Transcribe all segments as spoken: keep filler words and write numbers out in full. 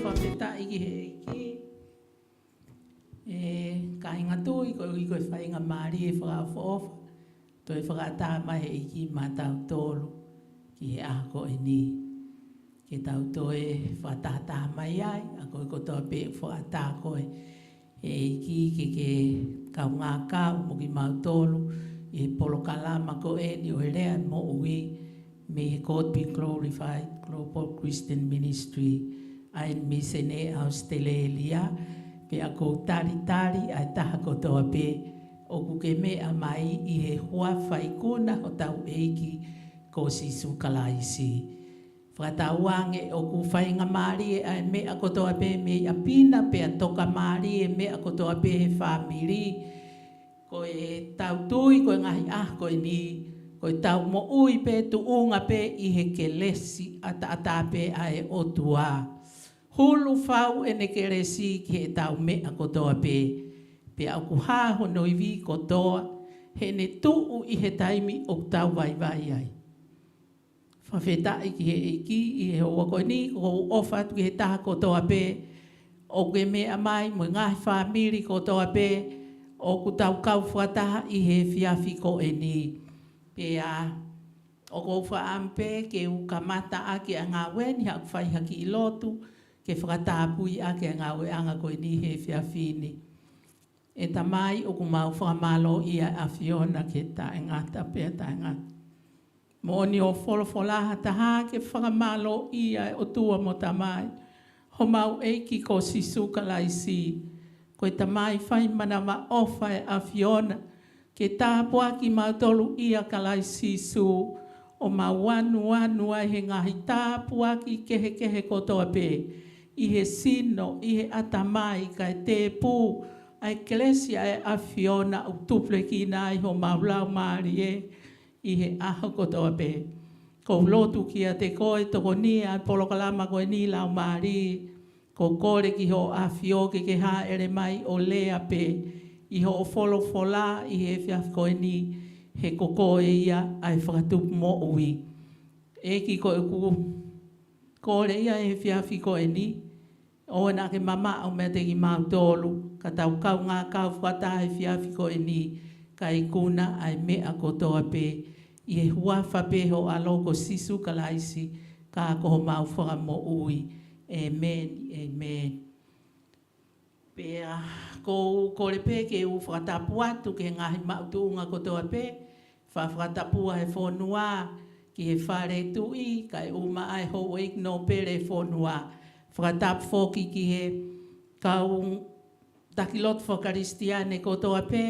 Fakafetaʻi ki he ʻEiki. ʻE kāinga tui, koeʻuhi ko e faingamālie fakaʻofoʻofa toe fakaʻatā mai he ʻEiki maʻatautolu ki he ʻaho ko eni, ke tau toe fakatahataha mai ai, ʻa koe kotoa pē ʻoku fakaʻatā koe ʻe he ʻEiki ke ke kaungā kau mo kimautolu ʻi he polokalama ko eni ʻo e Lea ʻo e Moʻui mei he God Be Glorified Global Christian Ministry, ʻa e Mīsini ʻAositelēlia. Pea ʻoku ou talitali ʻa e taha kotoa pē ʻoku ke meʻa mai ʻi he huafa ikuna hotau ʻEiki ko Sīsū Kalaisi. Fakatauange ʻoku faingamālie ʻa e meʻa kotoa pē mei ʻapi na, pea tokamālie e meʻa kotoa pē he fāmili. Ko ʻetau tui ko e ngaahi ʻaho ko eni, ko ʻetau moʻui pē tuʻunga pē ʻi he kelesi ʻataʻatā pē ʻa e ʻOtua. Hulu fau ʻene kelesi ki heʻetau meʻa kotoa pē, pea ʻoku hā hono ivi kotoa heʻene tuʻu ʻi he taimi ʻoku tau vaivai ai. Fakafetaʻi ki he ʻEiki ʻi he houa ko eni, ʻoku ou ʻofa atu ki he taha kotoa pē ʻoku ke meʻa mai mo e ngaahi fāmili kotoa pē ʻoku tau kau fakataha ʻi he efiafi ko eni. Pea ʻoku ou fakaʻamu pē ke u kamata ʻaki ʻa e ngāue ni haʻaku fai ha kiʻi lotu ke fakatapui ʻaki ʻa e ngāueʻanga ko eni he efiafi ni. ʻE Tamai, ʻoku mau fakamālōʻia ʻa e ʻAfiona ke taʻengata pea taʻengata. Moʻoni ʻoku folofola ha taha ke fakamālōʻia e ʻOtua mo Tamai, homau ʻEiki ko Sīsū Kalaisi. Ko e Tamai fai manavaʻofa e ʻAfiona ke tāpuakimautolu ʻia Kalaisi Sīsū, ʻo mau anuanu ai he ngaahi tāpuaki kehekehe kotoa pē ʻi he sino, ʻi he ʻatamai, kae tēpū ʻa e kelesi ʻa e ʻAfiona ʻoku tupulekina ai homau laumālie ʻi he ʻaho kotoa pē. ʻOku ou lotu kiate koe, tokoniʻi ʻa e polokalama ko eni Laumālie. ʻOku ou kole ki hoʻo ʻAfio ke ke hāʻele mai ʻo lea pē ʻi hoʻo folofola ʻi he efiafi ko eni, he ko koe ia ʻa e fakatupu moʻui. ʻEiki, ko ʻeku kole ia he efiafi ko eni, ʻoua naʻa ke mamaʻo meiate kimautolu, ka tau kaungā kau fakataha he efiafi ko eni, kae ikuna ʻa e meʻa kotoa pē ʻi he huafa pē ho ʻAlo ko Sīsū Kalaisi, ka ko homau Fakamoʻui. ʻĒmeni, ʻēmeni. Pea ʻoku ou kole pē ke u fakatapu atu ki he ngaahi maʻu tuʻunga kotoa pē, fa- fakatapu ʻa e fonua ki he fale tuʻi, kae ʻumaʻā e houʻeiki nōpele e fonua. Fakatapu foki ki he kau taki lotu fakakalisitiane kotoa pē,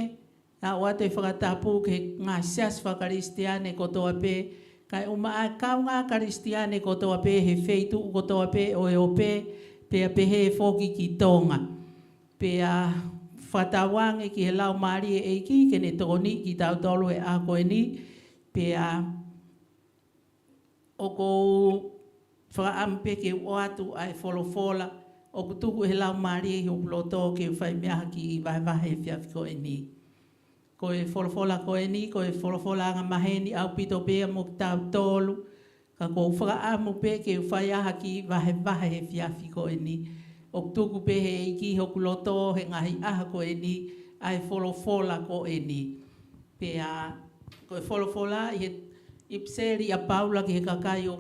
ʻa ʻoatu e fakatapu ki he ngaahi siasi fakakalisitiane kotoa pē, kae ʻumaʻā e kaungā Kalisitiane kotoa pē he feituʻu kotoa pē ʻo e ope, pea pehē foki ki Tonga. Pea fakatauange ki he Laumālie ʻo e ʻEiki ke ne tokoniʻi kitautolu he ʻaho ko eni, pea ʻoku ou fakaʻamu pē ke u ʻoatu ʻa e folofola ʻoku tuku ʻe he Laumālie ʻi hoku loto ke u fai mei ai ha kiʻi vahevahe he efiafi ko eni. Ko e folofola ko eni, ko e folofola angamaheni ʻaupito pē ia mo kitautolu, ka ʻoku ou fakaʻamu pē ke u fai ai ha kiʻi vahevahe he efiafi ko eni. ʻOku tuku pē ʻe he ʻEiki ʻi hoku loto he ngaahi ʻaho ko eni ʻa e folofola ko eni. Pea ko e folofola ʻi he ʻipiseli ʻa Paula ki he kakai ʻo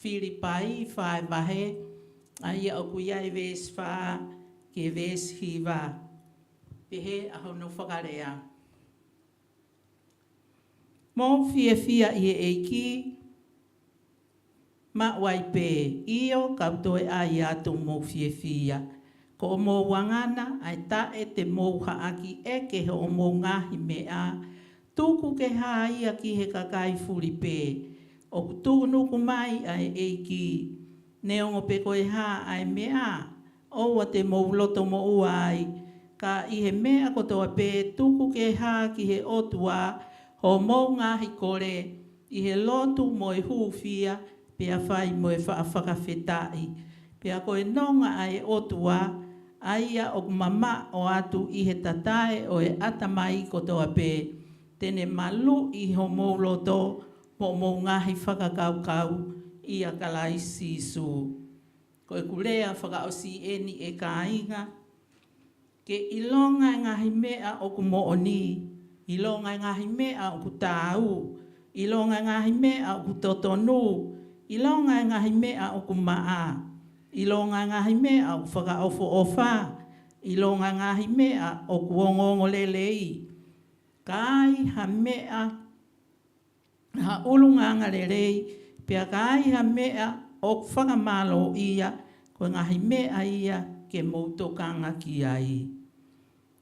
Filipai, fā e vahe, ʻa ia ʻoku ʻi ai e veesi fā ki he veesi hiva. Pehē ʻa hono fakalea: Mou fiefia ʻi he ʻEiki maʻu ai pē, ʻio, ka u toe ʻai atu mou fiefia. Ko hoʻomou anga na ʻa e taʻe te mou haʻaki ʻeke hoʻomou ngaahi meʻa, tuku ke hā ia ki he kakai fulipē. ʻOku tuʻunuku mai ʻa e ʻEiki, neongo pe ko e hā ʻa e meʻa, ʻoua te mou lotomoʻua ai, ka ʻi he meʻa kotoa pē tuku ke hā ki he ʻOtua hoʻomou ngaahi kole, ʻi he lotu mo e hūfia, pea fai mo e faʻa fakafetaʻi. Pea ko e nonga ʻa e ʻOtua, ʻa ia ʻoku mamaʻo atu ʻi he tatae ʻo e ʻatamai kotoa pē, te ne maluʻi homou loto mo hoʻomou ngaahi fakakaukau ʻia Kalaisi Sīsū. Ko ʻeku lea fakaʻosi eni, ʻe kāinga, ke ʻilonga e ngaahi meʻa ʻoku moʻoni, ʻilonga e ngaahi meʻa ʻoku tāu, ʻilonga e ngaahi meʻa ʻoku totonu, ʻilonga e ngaahi meʻa ʻoku maʻa, ʻilonga e ngaahi meʻa ʻoku fakaʻofoʻofa, ʻilonga e ngaahi meʻa ʻoku ongoongo lelei. Ka ai ha meʻa, ha ʻulungaanga lelei, pea ka ai ha meʻa ʻoku fakamālōʻia, ko e ngaahi meʻa ia ke mou tokanga ki ai.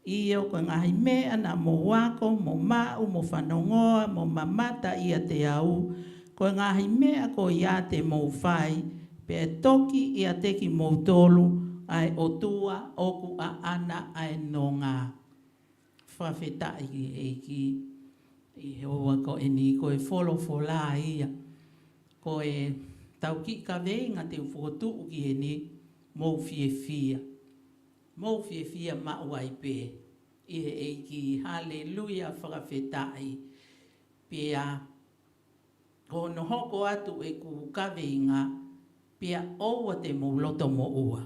ʻIo, ko e ngaahi meʻa naʻa mou ako, mo maʻu, mo fanongoa, mo mamata ʻiate au, ko e ngaahi meʻa ko ia te mou fai, pea ʻe toki ʻiate kimoutolu ʻa e ʻOtua ʻoku ʻaʻana ʻa e nonga. Fakafetaʻi ki he ʻEiki. ʻI he houa ko eni, ko e folofola ia, ko e tau kiʻi kaveinga te u fokotuʻu ki heni, mou fiefia. Mou fiefia maʻu ai pē ʻi he ʻEiki. Haleluia, fakafetaʻi. Pea ko hono hoko atu ʻeku kaveinga, pea ʻoua te mou loto moʻua.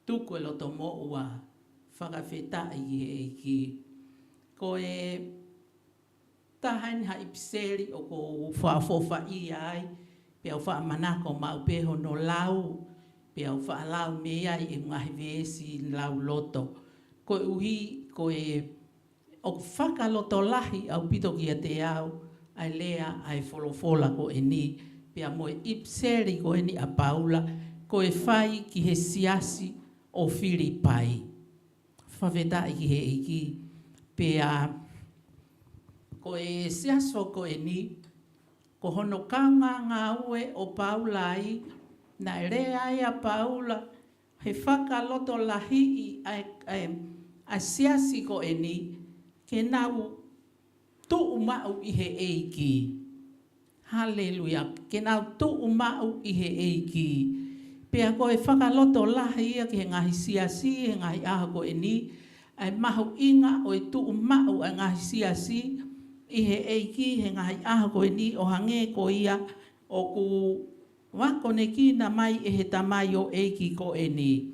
Tuku e loto moʻua. Fakafetaʻi ki he ʻEiki. Ko e taha eni ha ʻipiseli ʻoku ou faʻa fofaʻia ai, pea u faʻa manako maʻu pē hono lau, pea u faʻa lau mei ai e ngaahi veesi lau loto. Koeʻuhi, ko e ʻoku fakalotolahi ʻaupito kiate au ʻa e lea ʻa e folofola ko eni, pea mo e ʻipiseli ko eni ʻa Paula, ko e fai ki he siasi ʻo Filipai. Fakafetaʻi ki he ʻEiki. Pea ko e siasi ko eni, ko hono kaungāngāue ʻo Paula ai, naʻe lea ai ʻa Paula, he fakalotolahiʻi ʻa e, ʻa e, ʻa e siasi ko eni, ke nau tuʻu maʻu ʻi he ʻEiki. Haleluia. Ke nau tuʻu maʻu ʻi he ʻEiki. Pea ko e fakalotolahi ia ki he ngaahi siasi, he ngaahi ʻaho ko eni, ʻa e mahuʻinga ʻo e tuʻu maʻu ʻa e ngaahi siasi ʻi he ʻEiki, he ngaahi ʻaho ko eni, ʻo hangē ko ia ʻoku ʻoku akonekina mai ʻe he tamaioʻeiki ko eni.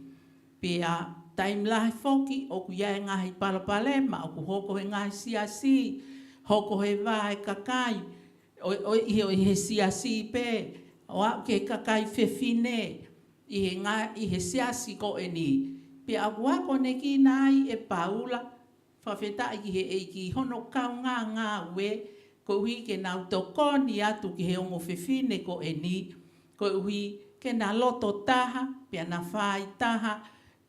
Pea taimi lahi foki ʻoku ʻi ai e ngaahi palopalema, ʻoku hoko he ngaahi siasi, hoko he vā e kakai, ʻo, ʻo, ʻi he, ʻi he siasi pē, ʻo aʻu ki he kakai fefine, ʻi he ngā-, ʻi he siasi ko eni. Pea ʻoku akonekina ai ʻe Paula, fakafetaʻi ki he ʻEiki, hono kaungāngāue, koeʻuhi ke nau tokoni atu ki he ongo fefine ko eni, koeʻuhi ke na loto taha, pea na fai taha,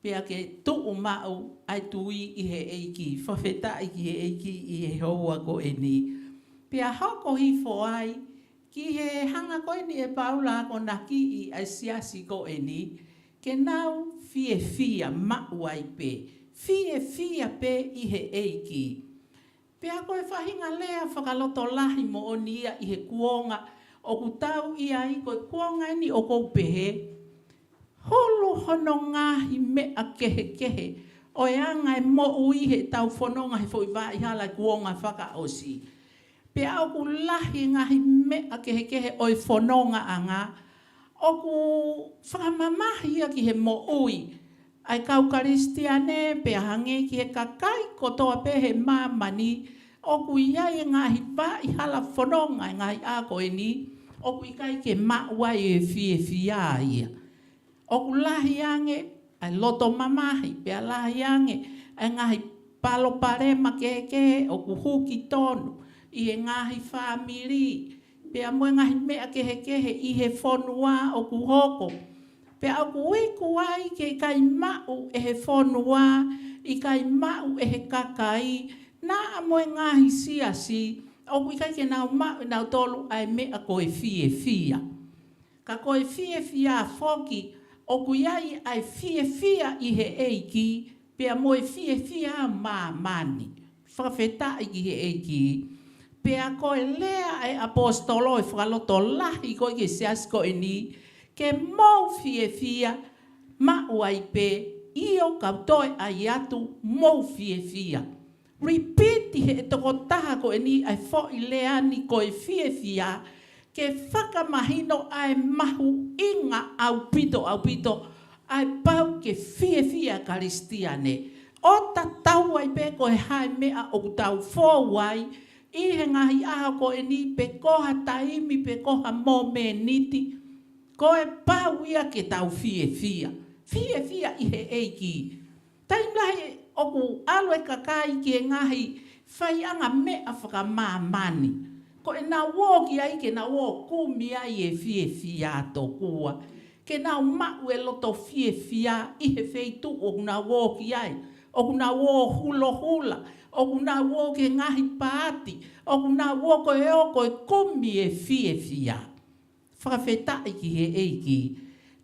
pea ke tuʻu maʻu ʻa e tui ʻi he ʻEiki. Fakafetaʻi ki he ʻEiki ʻi he houa ko eni. Pea hoko hifo ai, ki he hanga ko eni ʻe Paula ʻo akonakiʻi ʻa e siasi ko eni, ke nau fiefia maʻu ai pē, fiefia pē ʻi he ʻEiki. Pea ko e faʻahinga lea fakalotolahi moʻoni ia ʻi he kuonga ʻoku tau ʻi ai, ko e kuonga eni ʻoku ou pehē, hulu hono ngaahi meʻa kehekehe ʻo e anga e moʻui heʻetau fononga he foʻi vaʻa hala kuonga fakaʻosi. Pea ʻoku lahi ngaahi meʻa kehekehe ʻo e fonongaʻanga ʻoku fakamamahi ia ki he moʻui ʻa e kau Kalisitiane, pea hangē ki he kakai kotoa pē he māmani, ʻoku ʻi ai e ngaahi vaʻa hala fononga he ngaahi ʻaho ko eni, ʻoku ʻikai ke maʻu ai e fiefia ia. ʻOku lahi ange ʻa e loto mamahi, pea lahi ange ʻa e ngaahi palopalema kehekehe ʻoku huki tonu ʻi he ngaahi fāmili, pea mo e ngaahi meʻa kehekehe ʻi he fonua ʻoku hoko. Pea ʻoku iku ai ke ʻikai maʻu ʻe he fonua, ʻikai maʻu ʻe he kakai, naʻa mo e ngaahi siasi, ʻoku ʻikai ke nau maʻu ʻe nautolu ʻa e meʻa ko e fiefia. Ka ko e fiefia foki, ʻoku ʻi ai ʻa e fiefia ʻi he ʻEiki, pea mo e fiefia ʻa māmani. Fakafetaʻi ki he ʻEiki. Pea ko e lea ʻa e ʻaposetolo ʻe fakalotolahi ko ē ki he siasi ko eni, ke mou fiefia maʻu ai pē, ʻio kau toe ʻai atu mou fiefia. Repeat ʻe he tokotaha ko eni ʻa e foʻi lea ni ko e fiefia, ke fakamahino ʻa e mahuʻinga ʻaupito, ʻaupito, ʻa e pau ke fiefia Kalisitiane. ʻO tatau ai pē ko e hā e meʻa ʻoku tau fou ai ʻi he ngaahi ʻaho ko eni pe ko ha taimi pe ko ha momeniti, ko e pau ia ke tau fiefia. Fiefia ʻi he ʻEiki. Taimi lahi ʻoku ʻalu e kakai ki he ngaahi faiʻanga meʻa fakamāmani. Ko ʻenau ō ki ai ke nau ō kumi ai e fiefia tokua. Ke nau maʻu e loto fiefia ʻi he feituʻu ʻoku nau ō ki ai. ʻOku nau ō hulohula, ʻoku nau ō ki he ngaahi paati, ʻoku nau ō ko e ō ko e kumi e fiefia. Fakafetaʻi ki he ʻEiki.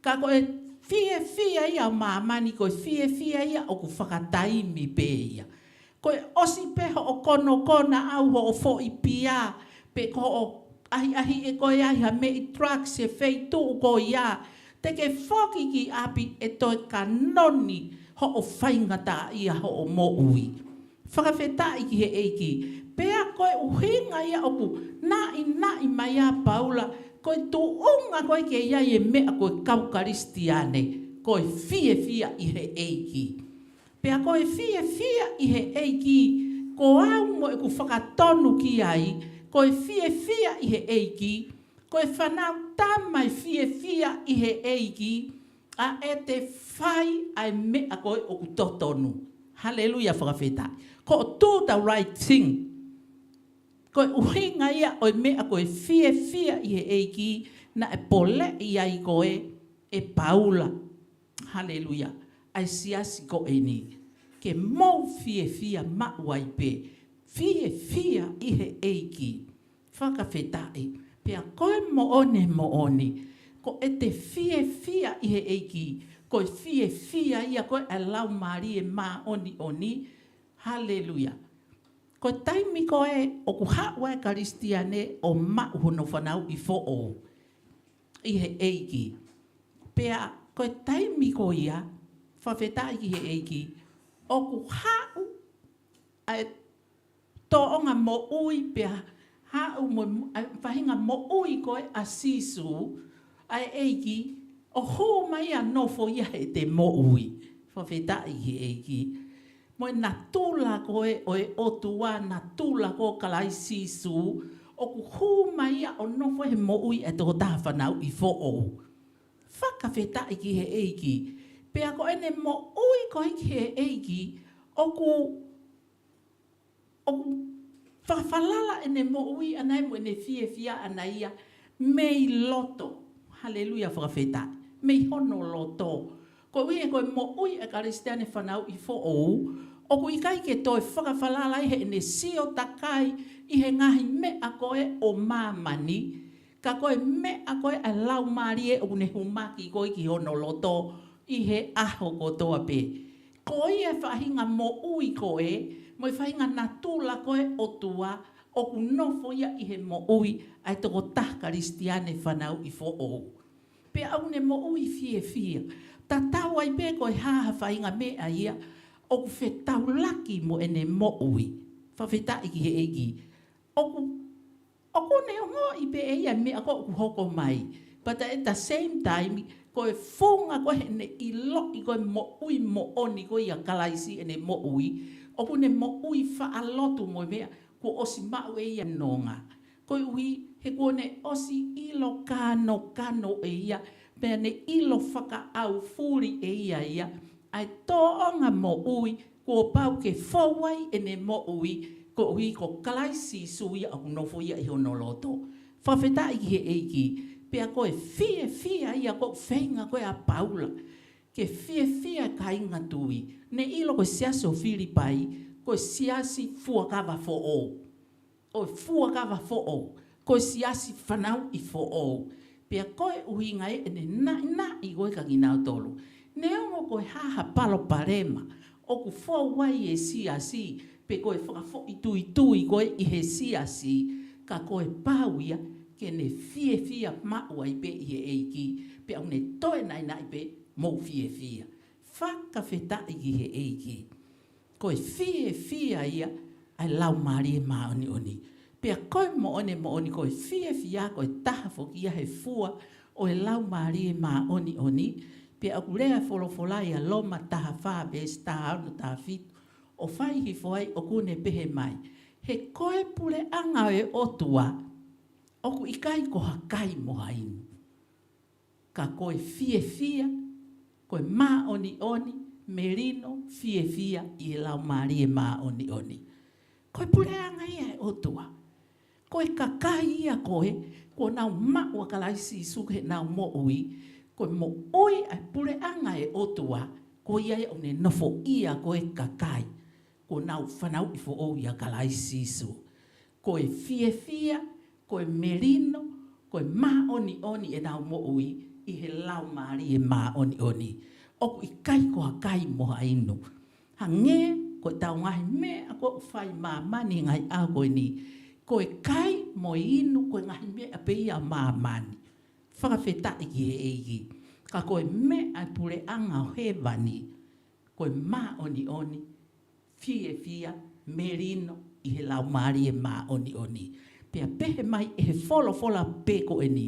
Ka ko e fiefia ia ʻo māmani, ko e fiefia ia ʻoku fakataimi pē ia. Ko e ʻosi pē hoʻo konokona ʻau hoʻo foʻi pia, pe ko hoʻo ʻahiʻahi ʻe koe ai ha meʻi drugs he feituʻu ko ia, te ke foki ki ʻapi ʻe toe kanoni hoʻo faingataʻaʻia hoʻo moʻui. Fakafetaʻi ki he ʻEiki. Pea ko e ʻuhinga ia ʻoku naʻinaʻi mai ʻa Paula, ko e tuʻunga ko ē ke ʻi ai e meʻa ko e kau Kalisitiane, ko e fiefia ʻi he ʻEiki. Pea ko e fiefia ʻi he ʻEiki, ko au mo ʻeku fakatonu ki ai, ko e fiefia ʻi he ʻEiki, ko e fānau tama ʻe fiefia ʻi he ʻEiki, ʻa ʻete fai ʻa e meʻa ko ē ʻoku totonu. Haleluia, fakafetaʻi. Ko e do the right thing. Ko e ʻuhinga ia ʻo e meʻa ko e fiefia ʻi he ʻEiki naʻe poleʻi ai ko ē ʻe Paula. Haleluia. ʻA e siasi ko eni. Ke mou fiefia maʻu ai pē. Fiefia ʻi he ʻEiki. Fakafetaʻi. Pea ko e moʻoni, moʻoni. Ko ʻete fiefia ʻi he ʻEiki. Ko e fiefia ia ko ē ʻa e Laumālie Māʻoniʻoni. Haleluia. Ko e taimi ko ē ʻoku haʻu ai e Kalisitiane ʻo maʻu hono fanauʻi foʻou ʻi he ʻEiki. Pea ko e taimi ko ia, fakafetaʻi ki he ʻEiki, ʻoku haʻu ʻa e tōʻonga moʻui pea haʻu mo e mo-, ʻa e faʻahinga moʻui ko ē ʻa Sīsū, ʻa e ʻEiki, ʻo hū mai ʻo nofo ia heʻete moʻui. Fakafetaʻi ki he ʻEiki. Mo e natula ko ē ʻo e ʻOtua, natula ko ē ʻo Kalaisi Sīsū, ʻoku hū mai ia ʻo nofo he moʻui ʻa e tokotaha fanauʻi foʻou. Fakafetaʻi ki he ʻEiki. Pea ko ʻene moʻui ko ē ki he ʻEiki, ʻoku, ʻoku fakafalala ʻene moʻui ʻana ia mo ʻene fiefia ʻana ia mei loto. Haleluia, fakafetaʻi. Mei hono loto. Koeʻuhi he ko e moʻui ʻa e Kalisitiane fanauʻi foʻou, ʻoku ʻikai ke toe fakafalala ia heʻene sio takai ʻi he ngaahi meʻa ko ē ʻo māmani, ka ko e meʻa ko ē ʻa e Laumālie ʻoku ne humaki ko ē ki hono loto ʻi he ʻaho kotoa pē. Ko ia e faʻahinga moʻui ko ē, mo e faʻahinga natula ko ē ʻOtua, ʻoku nofo ia ʻi he moʻui ʻa e tokotaha Kalisitiane fanauʻi foʻou. Pea ʻoku ne moʻui fiefia. Tatau ai pē ko e hā ha faʻahinga meʻa ia ʻoku fetaulaki mo ʻene moʻui. Fakafetaʻi ki he ʻEiki. ʻOku, ʻoku ne ongoʻi pē ʻe ia e meʻa ko ē ʻoku hoko mai. But at the same time, ko e funga ko ē heʻene ʻiloʻi ko ē moʻui moʻoni ko ia ʻa Kalaisi ʻene moʻui, ʻoku ne moʻui faʻa lotu mo e meʻa kuo ʻosi maʻu ʻe ia e nonga. Koeʻuhi he kuo ne ʻosi ʻilo kanokano ʻe ia, pea ne ʻilo fakaʻaufuli ʻe ia ia ʻa e tōʻonga moʻui kuo pau ke fou ai ʻene moʻui, koeʻuhi ko Kalaisi Sīsū ia ʻoku nofo ia ʻi hono loto. Fakafetaʻi ki he ʻEiki. Pea ko e fiefia ia ko e feinga ko ē ʻa Paula ke fiefia e kāinga tui. Ne ʻilo ko e siasi ʻo Filipai ko e siasi fuakava foʻou. ʻO e fuakava foʻou, ko e siasi fanauʻi foʻou. Pea ko e ʻuhinga ia ʻene naʻinaʻi ko ē kia kinautolu. Neongo ko e hā ha palopalema ʻoku fou ai e siasi, pe ko e fakafoʻituitui ko ē ʻi he siasi, ka ko e pau ia ke ne fiefia maʻu ai pē ʻi he ʻEiki, pea ʻoku ne toe naʻinaʻi pē, mou fiefia. Fakafetaʻi ki he ʻEiki. Ko e fiefia ia ʻa e Laumālie Māʻoniʻoni. Pea ko e moʻoni, moʻoni ko e fiefia ko e taha foki ia he fua ʻo e Laumālie Māʻoniʻoni. Pea ʻoku lea e folofola ʻia Loma taha fā veesi taha ono, taha fitu, ʻo fai hifo ai ʻoku ne pehē mai: He ko e puleʻanga ʻo e ʻOtua ʻoku ʻikai ko ha kai mo ha inu, ka ko e fiefia, ko e māʻoniʻoni, melino, fiefia ʻi he Laumālie Māʻoniʻoni. Ko e puleʻanga ia ʻo e ʻOtua. Ko e kakai ia ko ē kuo nau maʻu ʻa Kalaisi Sīsū ke nau moʻui. Ko e moʻui ʻa e puleʻanga ʻo e ʻOtua, ko ia ia ʻoku ne nofoʻia ko ē kakai kuo nau fanauʻi foʻou ʻia Kalaisi Sīsū. Ko e fiefia, ko e melino, ko e māʻoniʻoni ʻenau moʻui ʻi he Laumālie Māʻoniʻoni. ʻOku ʻikai ko ha kai mo ha inu. Hangē ko ʻetau ngaahi meʻa ʻoku fai ʻi māmani he ngaahi ʻaho ko eni, ko e kai mo e inu ko e ngaahi meʻa pē ia ʻa māmani. Fakafetaʻi ki he ʻEiki. Ka ko e meʻa ʻa e puleʻanga ʻo hēvani, ko e māʻoniʻoni, fiefia, melino ʻi he Laumālie Māʻoniʻoni. Pea pehē mai ʻe he folofola pē ko eni: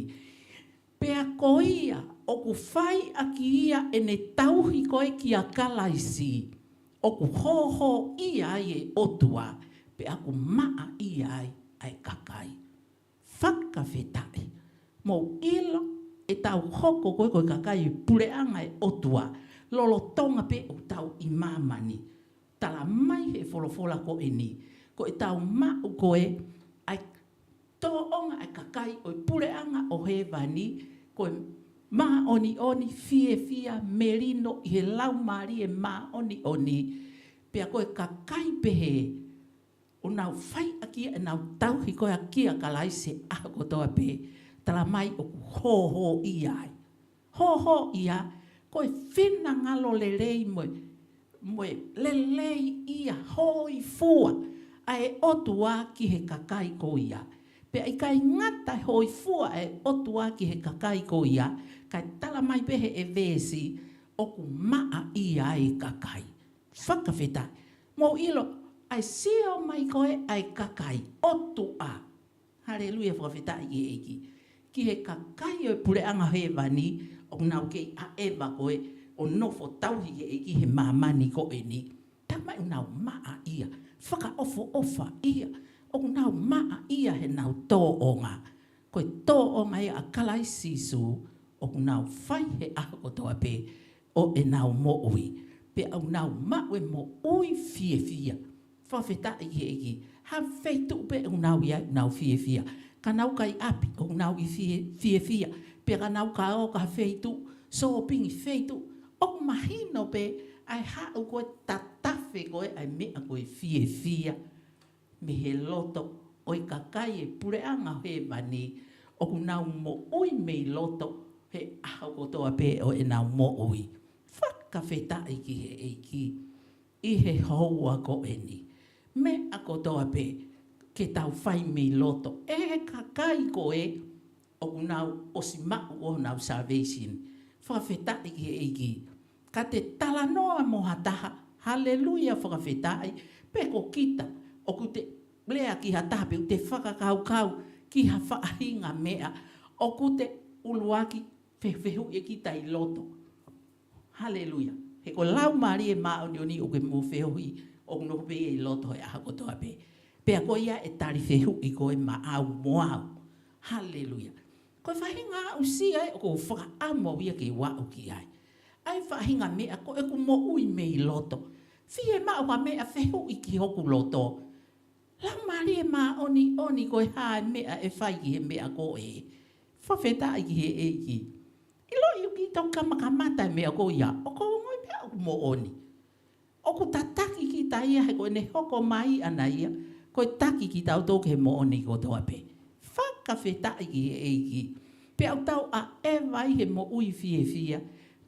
Pea ko ia ʻoku fai ʻaki ia ʻene tauhi ko ē kia Kalaisi, ʻoku hōhōʻia ai e ʻOtua, pea ʻoku maʻaʻia ai ʻa e kakai. Fakafetaʻi. Mou ʻilo ʻetau hoko ko ē ko e kakai ʻo e puleʻanga ʻo e ʻOtua lolotonga pē ʻoku tau ʻi māmani. Tala mai he folofola ko eni, ko ʻetau maʻu ko ē ʻa e tōʻonga ʻa e kakai ʻo e puleʻanga ʻo hēvani, ko e māʻoniʻoni, fiefia, melino ʻi he Laumālie Māʻoniʻoni. Pea ko e kakai pehē ʻoku nau fai ʻaki ia ʻenau tauhi ko ē kia Kalaisi he ʻaho kotoa pē, tala mai ʻoku hōhōʻia ai. Hōhōʻia, ko e finangalo lelei mo e, mo e lelei ia hōifua ʻa e ʻOtua ki he kakai ko ia. Pea ʻikai ngata e hōifua ʻa e ʻOtua ki he kakai ko ia, kae tala mai pē he veesi ʻoku maʻaʻia ai e kakai. Fakafetaʻi. Mou ʻilo, ʻa e sio mai ko ē ʻa e kakai ʻOtua. Haleluia, fakafetaʻi ki he ʻEiki. Ki he kakai ʻo e puleʻanga hēvani, ʻoku nau kei ʻaʻeva ko ē ʻo nofo tauhi ki he ʻEiki he māmani ko eni. Tala mai ʻoku nau maʻaʻia, fakaʻofoʻofaʻia, ʻoku nau maʻaʻia heʻenau tōʻonga. Ko e tōʻonga ia ʻa Kalaisi Sīsū ʻoku nau fai he ʻaho kotoa pē ʻo ʻenau moʻui. Pea ʻoku nau maʻu e moʻui fiefia. Fakafetaʻi ki he ʻEiki. Ha feituʻu pē ʻoku nau ʻi ai ʻoku nau fiefia. Ka nau kai ʻapi ʻoku nau ʻi fie-, fiefia. Pea ka nau ka ō ki ha feituʻu, sōpingi feituʻu, ʻoku mahino pē ʻa e haʻu ko ē tatafe ko ē ʻa e meʻa ko e fiefia mei he loto ʻo e kakai ʻo e puleʻanga hēvani, ʻoku nau moʻui mei loto he ʻaho kotoa pē ʻo ʻenau moʻui. Fakafetaʻi ki he ʻEiki. ʻI he houa ko eni, meʻa kotoa pē ke tau fai mei loto ʻe he kakai ko ē ʻoku nau ʻosi maʻu ʻo honau salvation. Fakafetaʻi ki he ʻEiki. Ka te talanoa mo ha taha, haleluia, fakafetaʻi, pe ko kita, ʻoku te lea ki ha taha pe ʻoku te fakakaukau ki ha faʻahinga meʻa, ʻoku te ʻuluaki fefehuʻi ʻe kita ʻi loto. Haleluia. He ko e Laumālie Māʻoniʻoni ʻoku ke mou fehuʻi, ʻoku nofo pē ia ʻi loto he ʻaho kotoa pē. Pea ko ia ʻe tali fehuʻi koe maʻau mo au. Haleluia. Ko e faʻahinga aʻusia ē ʻoku ou fakaʻamu au ia ke u aʻu ki ai. ʻA e faʻahinga meʻa ko ʻeku moʻui mei loto. Fiemaʻu ha meʻa fehuʻi ki hoku loto. Laumālie Māʻoniʻoni, ko e hā e meʻa ʻe fai ki he meʻa ko ē? Fakafetaʻi ki he ʻEiki. ʻIloʻi ʻoku ke toki kamakamata e meʻa ko ia, ʻoku ou ongoʻi pē ʻoku moʻoni. ʻOku tataki kita ia he ko ʻene hoko mai ʻana ia, ko e taki kitautolu ki he moʻoni kotoa pē. Fakafetaʻi ki he ʻEiki. Pea ʻoku tau ʻaʻeva ai he moʻui fiefia,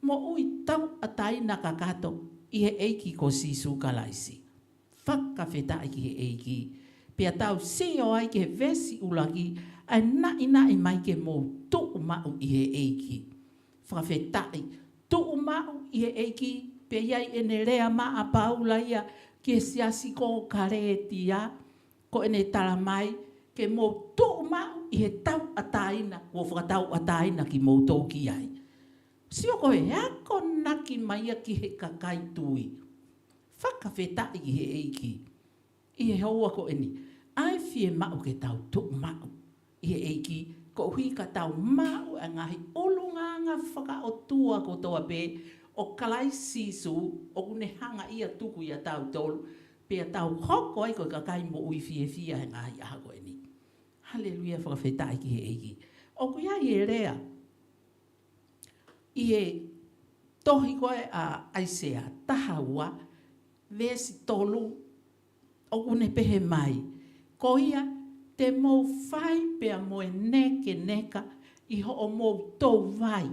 moʻui tauʻatāina kakato ʻi he ʻEiki ko Sīsū Kalaisi. Fakafetaʻi ki he ʻEiki. Pea tau sio ai ki he veesi ʻuluaki, ʻa e naʻinaʻi mai ke mou tuʻu maʻu ʻi he ʻEiki. Fakafetaʻi, tuʻu maʻu ʻi he ʻEiki, pea ʻi ai ʻene lea mai ʻa Paula ia ki he siasi ko Kalētia, ko ʻene tala mai, ke mou tuʻu maʻu ʻi he tauʻatāina kuo fakatauʻatāina kimoutolu ki ai. Sio ko e akonaki mai ia ki he kakai tui. Fakafetaʻi ki he ʻEiki. ʻI he houa ko eni, ʻa e fiemaʻu ke tau tuʻu maʻu ʻi he ʻEiki, koeʻuhi ka tau maʻu ʻa e ngaahi ʻulungaanga fakaʻotua kotoa pē ʻo Kalaisi Sīsū ʻoku ne hanga ia tuku ia tautolu, pea tau hoko ai ko e kakai moʻui fiefia he ngaahi ʻaho ko eni. Haleluia, fakafetaʻi ki he ʻEiki. ʻOku ʻi ai e lea ʻi he tohi ko ē ʻa ʻAisea taha ua, veesi tolu, ʻoku ne pehē mai: Ko ia, te mou fai pea mo e nekeneka ʻi hoʻomou tou vai.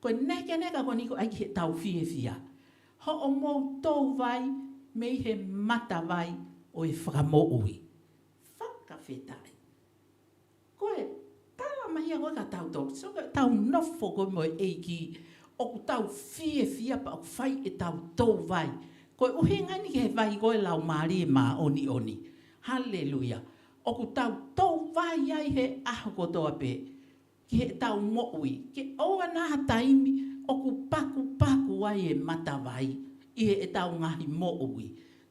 Ko e nekeneka ko eni ko e ʻai ki heʻetau fiefia. Hoʻomou tou vai mei he matavai ʻo e fakamoʻui. Fakafetaʻi. Ko e tala mai ia ko ē ka tau tau, so ka tau nofo ko ē mo e ʻEiki, ʻoku tau fiefia pea ʻoku fai ʻetau tou vai. Ko e ʻuhinga eni ki he vai ko ē Laumālie Māʻoniʻoni. Haleluia. ʻOku tau tou vai ai he ʻaho kotoa pē ki heʻetau moʻui. Ke ʻoua naʻa ha taimi ʻoku pakupaku ai e matavai ʻi heʻetau ngaahi moʻui.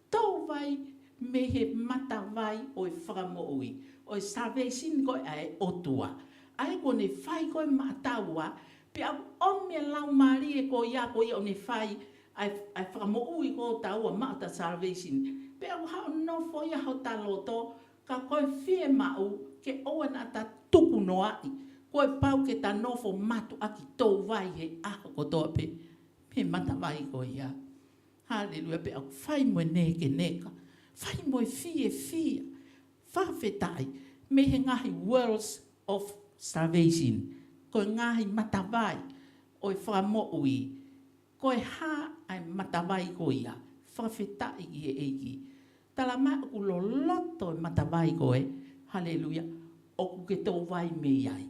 Tou vai mei he matavai ʻo e fakamoʻui, ʻo e salvation ko ē ʻa e ʻOtua. ʻA ia kuo ne fai ko ē maʻataua, pea ʻomi e Laumālie ko ia, ko ia ʻo ne fai ʻa e, ʻa e fakamoʻui ko ē ʻo taua maʻa ʻeta salvation. Pea ʻoku haʻu ʻo nofo ia hota loto, ka ko e fiemaʻu ke ʻoua naʻa ta tukunoaʻi. Kuo pau ke ta nofo mātuʻaki tou vai he ʻaho kotoa pē mei he matavai ko ia. Haleluia, pea ʻoku fai mo e nekeneka, fai mo e fiefia, fakafetaʻi, mei he ngaahi wells of salvation, ko e ngaahi matavai ʻo e fakamoʻui. Ko e hā ʻa e matavai ko ia? Fakafetaʻi ki he ʻEiki. Tala mai ʻoku loloto e matavai ko ē, haleluia, ʻoku ke tou vai mei ai.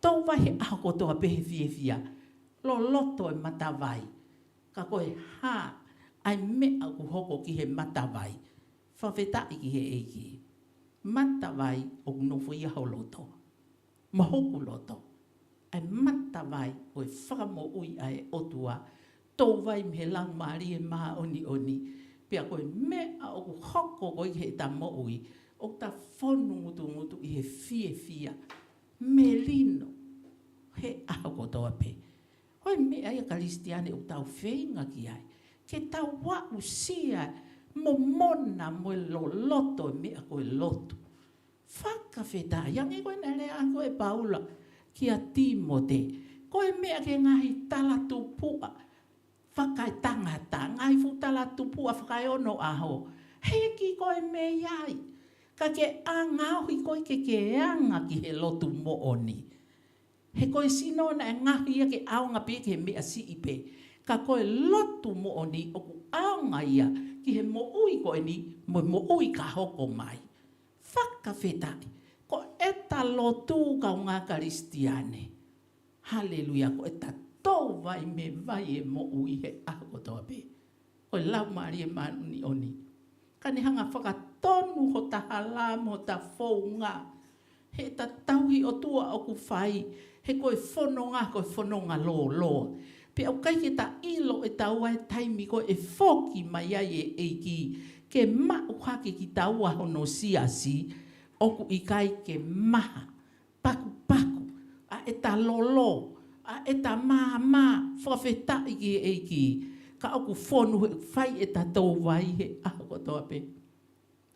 Tou vai he ʻaho kotoa pē he fiefia. Loloto e matavai. Ka ko e hā ʻa e meʻa ʻoku hoko ki he matavai? Fakafetaʻi ki he ʻEiki. Matavai ʻoku nofo ia ho loto, mo hoku loto. ʻA e matavai ʻo e fakamoʻui ʻa e ʻOtua, tou vai mei he Laumālie Māʻoniʻoni. Pea ko e meʻa ʻoku hoko ko ē ki heʻeta moʻui, ʻoku ta fonu ngutungutu ʻi he fiefia, melino he ʻaho kotoa pē. Ko e meʻa ia Kalisitiane ʻoku tau feinga ki ai, ke tau aʻusia mo mona mo e loloto e meʻa ko e lotu. Fakafetaʻi, hangē ko e naʻe lea ko ē ʻa Paula kia Tīmote. Ko e meʻa ki he ngaahi talatupuʻa fakaetangata, ngaahi fuʻu talatupuʻa fakaeonoʻaho. He ʻikai ko e meʻa ia, ka ke ʻaonga ʻo hiki ko ē ke ke anga ki he lotu moʻoni. He ko e sino naʻe ngaohi ia ke ʻaonga pē ki he meʻa siʻi pē. Ka ko e lotu moʻoni ʻoku ʻaonga ia ki he moʻui ko eni mo e moʻui ka hoko mai. Fakafetaʻi. Ko ʻeta lotu kaungā Kalisitiane, haleluia, ko ʻeta tou vai mei he vai ʻo e moʻui he ʻaho kotoa pē. Ko e Laumālie Māʻoniʻoni. Ka ne hanga fakatonu hota hala mo hota founga heʻeta tauhi ʻOtua ʻoku fai, he ko e fononga, ko e fononga lōloa. Pea ʻoku ʻikai ke ta ʻilo ʻe taua e taimi ko ē ʻe foki mai ai e ʻEiki ke maʻu hake kitaua hono siasi, ʻoku ʻikai ke maha, pakupaku ʻa ʻeta lolo, ʻa ʻeta māmā, fakafetaʻi ki he ʻEiki. Ka ʻoku fonu he fai ʻeta tou vai he ʻaho kotoa pē.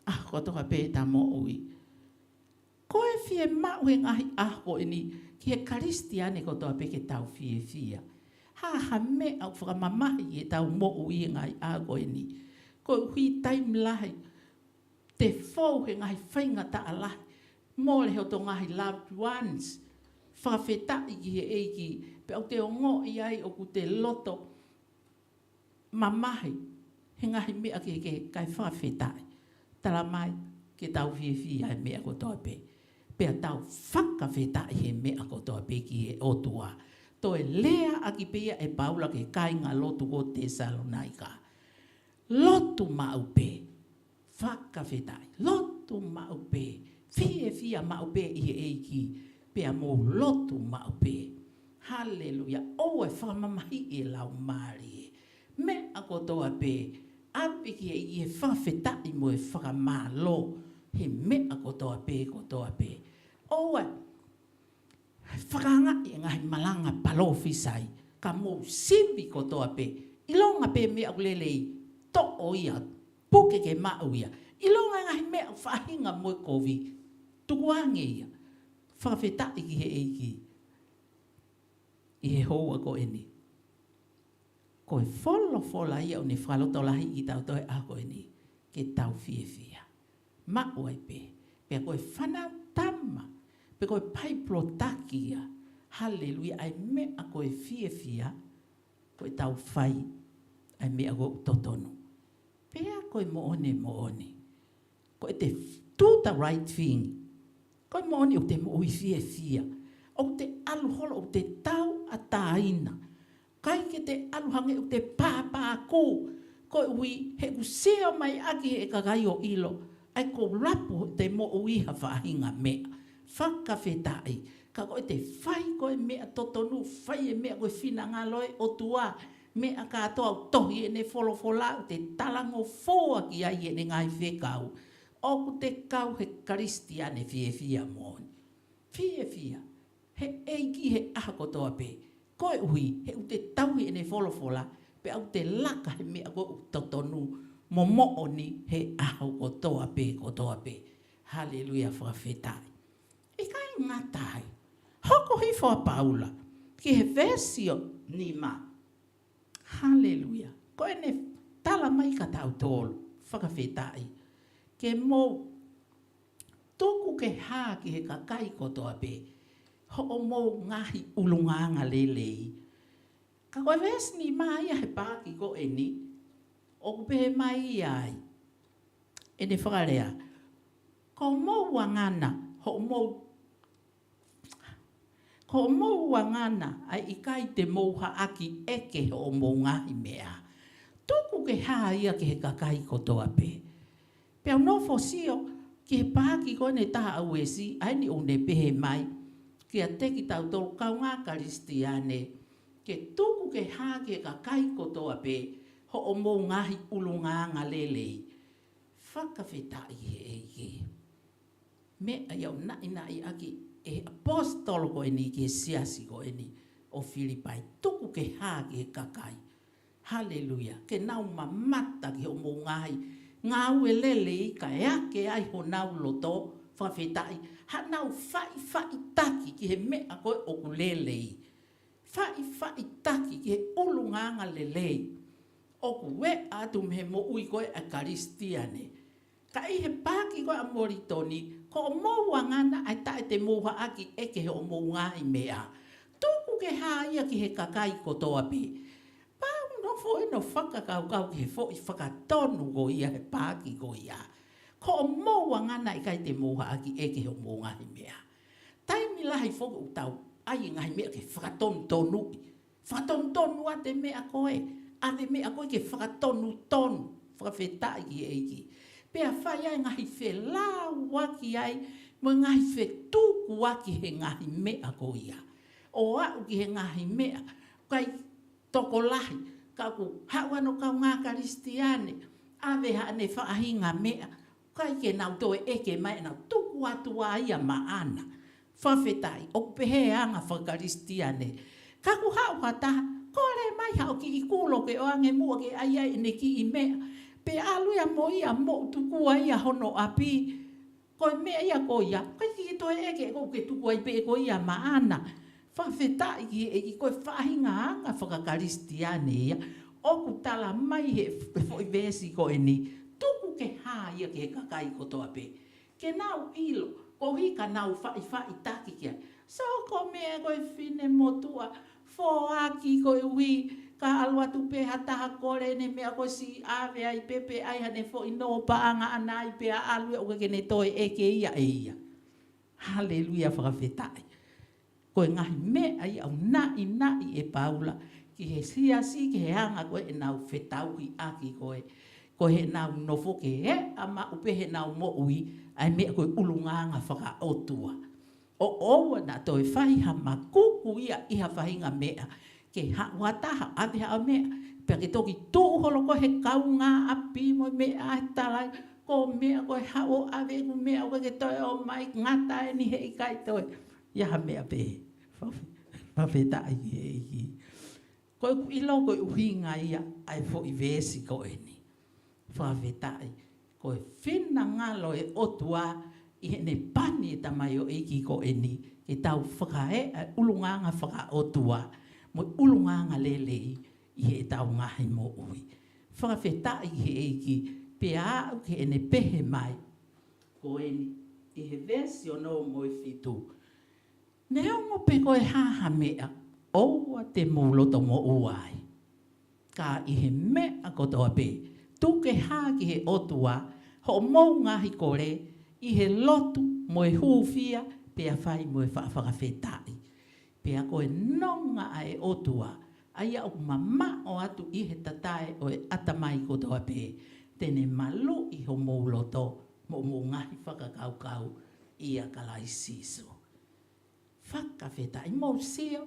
ʻAho kotoa pē ʻeta moʻui. Ko e fiemaʻu he ngaahi ʻaho ko eni ki he Kalisitiane kotoa pē ke tau fiefia. Ha, ha meʻa ʻoku fakamamahi ʻetau moʻui he ngaahi ʻaho ko eni. Koeʻuhi taimi lahi te fou he ngaahi faingataʻa lahi, mole hoto ngaahi loved ones. Fakafetaʻi ki he ʻEiki, pea ʻoku te ongoʻi ai ʻoku te loto mamahi he ngaahi meʻa kehekehe, kae fakafetaʻi. Tala mai ke tau fiefia he meʻa kotoa pē, pea tau fakafetaʻi he meʻa kotoa pē ki he ʻOtua. Toe lea ʻaki pē ia ʻe Paula ki he kāingalotu ko Tesalonaika. Lotu maʻu pē, fakafetaʻi. Lotu maʻu pē, fiefia maʻu pē ʻi he ʻEiki, pea mou lotu maʻu pē. Haleluia. ʻOua ʻe fakamamahiʻi e laumālie. Meʻa kotoa pē, ʻave ki he ʻEiki e fakafetaʻi mo e fakamālō he meʻa kotoa pē, kotoa pē. ʻOua ʻe fakaangaʻi e ngaahi malanga palōfisai, ka mou sivi kotoa pē. ʻIlonga pē meʻa ʻoku lelei, toʻo ia, puke ke maʻu ia. ʻIlonga e ngaahi meʻa faʻahinga mo e kovi, tukuange ia. Fakafetaʻi ki he ʻEiki. ʻI he houa ko eni, ko e folofola ia ʻoku ne fakalotolahiʻi kitautolu he ʻaho ko eni, ke tau fiefia. Maʻu ai pē, pea ko e fānau tama, pe ko e paipolo taki ia. Haleluia, ʻa e meʻa ko e fiefia, ko ʻetau fai ʻa e meʻa ʻoku totonu. Pea ko e moʻoni, moʻoni, ko ʻete do the right thing, ko e moʻoni ʻoku te moʻui fiefia. ʻOku te ʻalu holo ʻoku te tauʻatāina. ʻIkai ke te ʻalu hangē ʻoku te pāpākū, koeʻuhi he ʻoku sio mai ʻaki ʻe he kakai ʻo ʻilo ʻa e kolapu ʻete moʻui ha faʻahinga meʻa. Fakafetaʻi. Ka ko ʻete fai ko e meʻa totonu, fai e meʻa ko e finangalo e ʻOtua, meʻa kātoa ʻoku tohi ʻene folofola, ʻoku te talangofua ki ai ʻene ngaahi fekau, ʻoku te kau he Kalisitiane fiefia moʻoni. Fiefia he ʻEiki he ʻaho kotoa pē, koeʻuhi he ʻoku te tauhi ʻene folofola, pea ʻoku te laka he meʻa ko ē ʻoku totonu mo moʻoni he ʻaho kotoa pē, kotoa pē. Haleluia, fakafetaʻi. ʻIkai ngata ai, hoko hifo ʻa Paula ki he veesi ʻo nima. Haleluia. Ko ʻene tala mai kia tautolu, fakafetaʻi, ke mou tuku ke hā ki he kakai kotoa pē hoʻomou ngaahi ʻulungaanga lelei. Ka ko e veesi nima ia he paaki ko eni, ʻoku pehē mai ai ʻene fakalea, ko hoʻomou anga na hoʻomou Ko hoʻomou anga na ʻa e ʻikai te mou haʻaki ʻeke hoʻomou ngaahi meʻa. Tuku ke hā ia ki he kakai kotoa pē. Pea u nofo ʻo sio ki he paaki ko eni ʻe taha ʻa e veesi, ʻa eni ʻoku ne pehē mai kiate kitautolu kaungā Kalisitiane, ke tuku ke hā ki he kakai kotoa pē hoʻomou ngaahi ʻulungaanga lelei. Fakafetaʻi he ʻEiki. Meʻa ia ʻoku naʻinaʻi ʻaki ʻe he ʻaposetolo ko eni ki he siasi ko eni ʻo Filipai. Tuku ke hā ki he kakai. Haleluia. Ke nau mamata ki hoʻomou ngaahi ngāue lelei kae ake ai honau loto. Fakafetaʻi. Haʻanau faʻifaʻitaki ki he meʻa ko ē ʻoku lelei. Faʻifaʻitaki ki he ʻulungaanga lelei ʻoku ʻeʻa atu mei he moʻui ko ē ʻa e Kalisitiane. Ka ʻi he paaki ko ē ʻa Molitoni, ko hoʻomou anga na ʻa e taʻe te mou haʻaki ʻeke hoʻomou ngaahi meʻa. Tuku ke hā ia ki he kakai kotoa pē. Pea u nofo ʻo fakakaukau ki he foʻi fakatonu ko ia he paaki ko ia. Ko hoʻomou anga na ʻikai te mou haʻaki ʻeke hoʻomou ngaahi meʻa. Taimi lahi foki ʻoku tau ʻai e ngaahi meʻa ke fakatonutonuʻi. Fakatonutonu ʻa e meʻa ko ē, ʻave e meʻa ko ē ke fakatonutonu, fakafetaʻi ki he ʻEiki. Pea fai ai e ngaahi felāuaki ai, mo e ngaahi fetukuaki he ngaahi meʻa ko ia. ʻO aʻu ki he ngaahi meʻa, ʻikai tokolahi, ka ʻoku haʻu hano kaungā Kalisitiane, ʻave haʻane faʻahinga meʻa, ʻikai ke nau toe ʻeke mai, nau tuku atu ʻa ia maʻana. Fakafetaʻi, ʻoku pehē anga faka-Kalisitiane. Ka ʻoku haʻu ha taha, kole mai haʻo kiʻi kulo ke ʻoange muʻa ke ʻai ai ʻene kiʻi meʻa. Pea ʻalu ia mo ia moʻutukua ia hono ʻapi. Ko e meʻa ia ko ia, ʻikai ke toe ʻeke, ʻoku ke tuku ai pē ko ia maʻana. Fakafetaʻi ki he ʻEiki, ko e faʻahinga anga faka-Kalisitiane ia. ʻOku tala mai he, he foʻi veesi ko eni, tuku ke hā ia ki he kakai kotoa pē. Ke nau ʻilo, koeʻuhi ka nau faʻifaʻitaki ki ai. So ko e meʻa ko e finemotuʻa, foaki koeʻuhi ka ʻalu atu pē ha taha kole ʻene meʻa ko e siʻi ʻave ai pē pe ʻai haʻane foʻi nō paʻanga ʻana ai pea ʻalu ia ʻoku ʻikai ke ne toe ʻeke ia ʻe ia. Haleluia, fakafetaʻi. Ko e ngaahi meʻa ia ʻoku naʻinaʻi ʻe Paula ki he siasi, ki he anga ko ē ʻenau fetauhiʻaki ko ē. Ko ʻenau nofo ke ʻeʻa maʻu pē heʻenau moʻui, ʻa e meʻa ko e ʻulungaanga fakaʻotua. ʻO ʻoua naʻa toe fai ha makuku ia ʻi ha faʻahinga meʻa. Ke haʻu ha taha, ʻave haʻo meʻa. Pea ke toki tuʻu holo koe he kaungāʻapi mo e meʻa ʻa e talai. Ko e meʻa ko e haʻu ʻave ʻeku meʻa ʻoku ke toe ʻomai ngata eni he ʻikai toe. ʻI ai ha meʻa pē. Fakafetaʻi ki he ʻEiki. Ko ʻeku ʻilo ko e ʻuhinga ia ʻa e foʻi veesi ko eni. Fakafetaʻi. Ko e finangalo ʻo e ʻOtua ʻi heʻene pani e tamaioʻeiki ko eni, ke tau fakaeʻa e ʻulungaanga fakaʻotua, mo e ʻulungaanga lelei ʻi heʻetau ngaahi moʻui. Fakafetaʻi ki he ʻEiki, pea aʻu ki heʻene pehē mai. Ko eni, ʻi he veesi ono mo e fitu. Neongo pē ko e hā ha meʻa, ʻoua te mou loto moʻua ai. Ka ʻi he meʻa kotoa pē, tuku ke hā ki he ʻOtua, hoʻomou ngaahi kole, ʻi he lotu mo e hūfia, pea fai mo e fa-, fakafetaʻi. Pea ko e nonga ʻa e ʻOtua, ʻa ia ʻoku mamaʻo atu ʻi he tatae ʻo e ʻatamai kotoa pē, te ne maluʻi homou loto, mo homou ngaahi fakakaukau, ʻia Kalaisi Sīsū. Fakafetaʻi, mou sio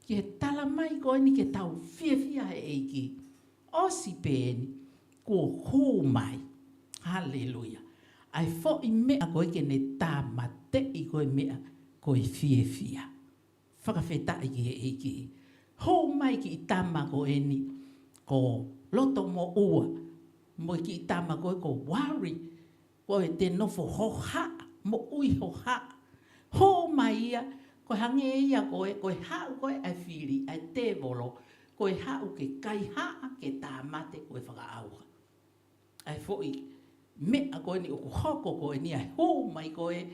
ki he tala mai ko eni ke tau fiefia he ʻEiki. ʻOsi pē eni, kuo hū mai. Haleluia. ʻA e foʻi meʻa ko ē ke ne tāmateʻi ko e meʻa ko e fiefia. Fakafetaʻi ki he ʻEiki. Hū mai kiʻi tama ko eni, ko loto moʻua. Mo e kiʻi tama ko ē ko worry. Ko e te nofo hohaʻa, moʻui hohaʻa. Hū mai ia, ko e hangē ia ko e, ko e haʻu ko ē ʻa e fili, ʻa e tēvolo, ko e haʻu ke kaihaʻa, ke tāmate, ko e fakaʻauha. ʻA e foʻi meʻa ko eni ʻoku hoko ko eni ʻa e hū mai ko e,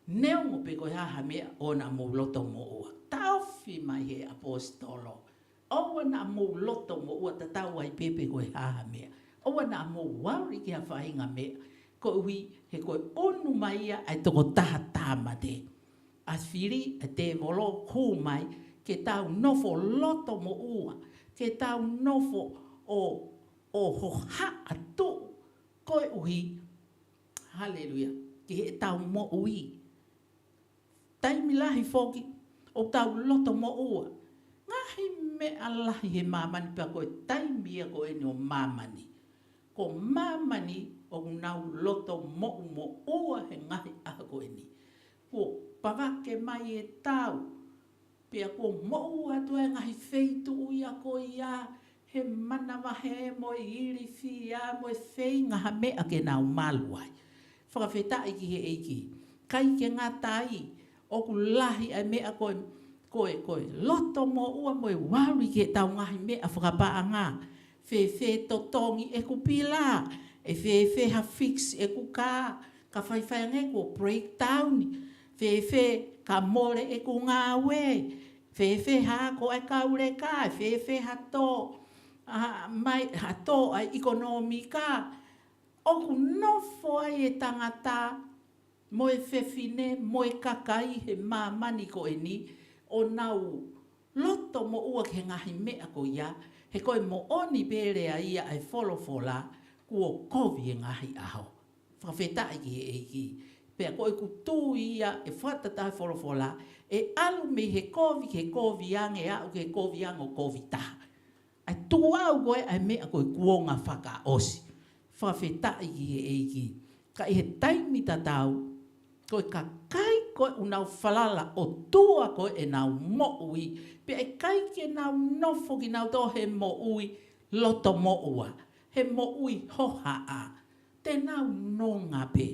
neongo pē ko e hā ha meʻa ʻoua naʻa mou loto moʻua. Taʻofi mai he ʻapositolo. ʻOua naʻa mou loto moʻua, tatau ai pē pe ko e hā ha meʻa. ʻOua naʻa mou worry ki ha faʻahinga meʻa. Koeʻuhi he ko e ʻunu mai ia ʻa e tokotaha tāmate. ʻA e fili, ʻa e tēvolo, hū mai, ke tau nofo loto moʻua, ke tau nofo ʻo, ʻo hohaʻa tuʻu, koeʻuhi, haleluia, ki heʻetau moʻui. Taimi lahi foki, ʻoku tau loto moʻua. Ngaahi meʻa lahi he māmani pea ko e taimi ia ko eni ʻo māmani. Ko māmani ʻoku nau loto moʻu moʻua he ngaahi ʻaho ko eni. Kuo pavake mai e tau. Pea kuo moʻua atu e ngaahi feituʻu ia ko ia, he manavahē mo e ilifia mo e feinga ha meʻa ke nau malu ai. Fakafetaʻi ki he ʻEiki. ʻIkai ke ngata ai, ʻoku lahi ʻa e meʻa ko e, ko e, ko e loto moʻua mo e worry ki heʻetau ngaahi meʻa fakapaʻanga. Fēfē totongi ʻeku pila, ʻe fēfē ha fix ʻeku kā, ka faifai ange kuo breakdown, fēfē ka mole ʻeku ngāue, fēfē ha ako ʻa e kauleka, fēfē ha tō, ʻa, mai, ha tō ʻa e ʻikonōmika. ʻOku nofo ai e tangata, mo e fefine, mo e kakai he māmani ko eni, ʻo nau loto moʻua ki he ngaahi meʻa ko ia, he ko e moʻoni pē lea ia ʻa e folofola, kuo kovi e ngaahi ʻaho. Fakafetaʻi ki he ʻEiki. Pea ko ʻeku tui ia ʻe fakatatau he folofola, ʻe ʻalu mei he kovi ki he kovi ange, aʻu ki he kovi ange ʻo kovi taha. ʻA e tukuʻau ko ē ʻa e meʻa ko e kuonga fakaʻosi. Fakafetaʻi ki he ʻEiki. Ka ʻi he taimi tatau, ko e kakai ko ē ʻoku nau falala ʻOtua ko ē ʻenau moʻui, pea ʻikai ke nau nofo kinautolu he moʻui loto moʻua, he moʻui hohaʻa, te nau nonga pē.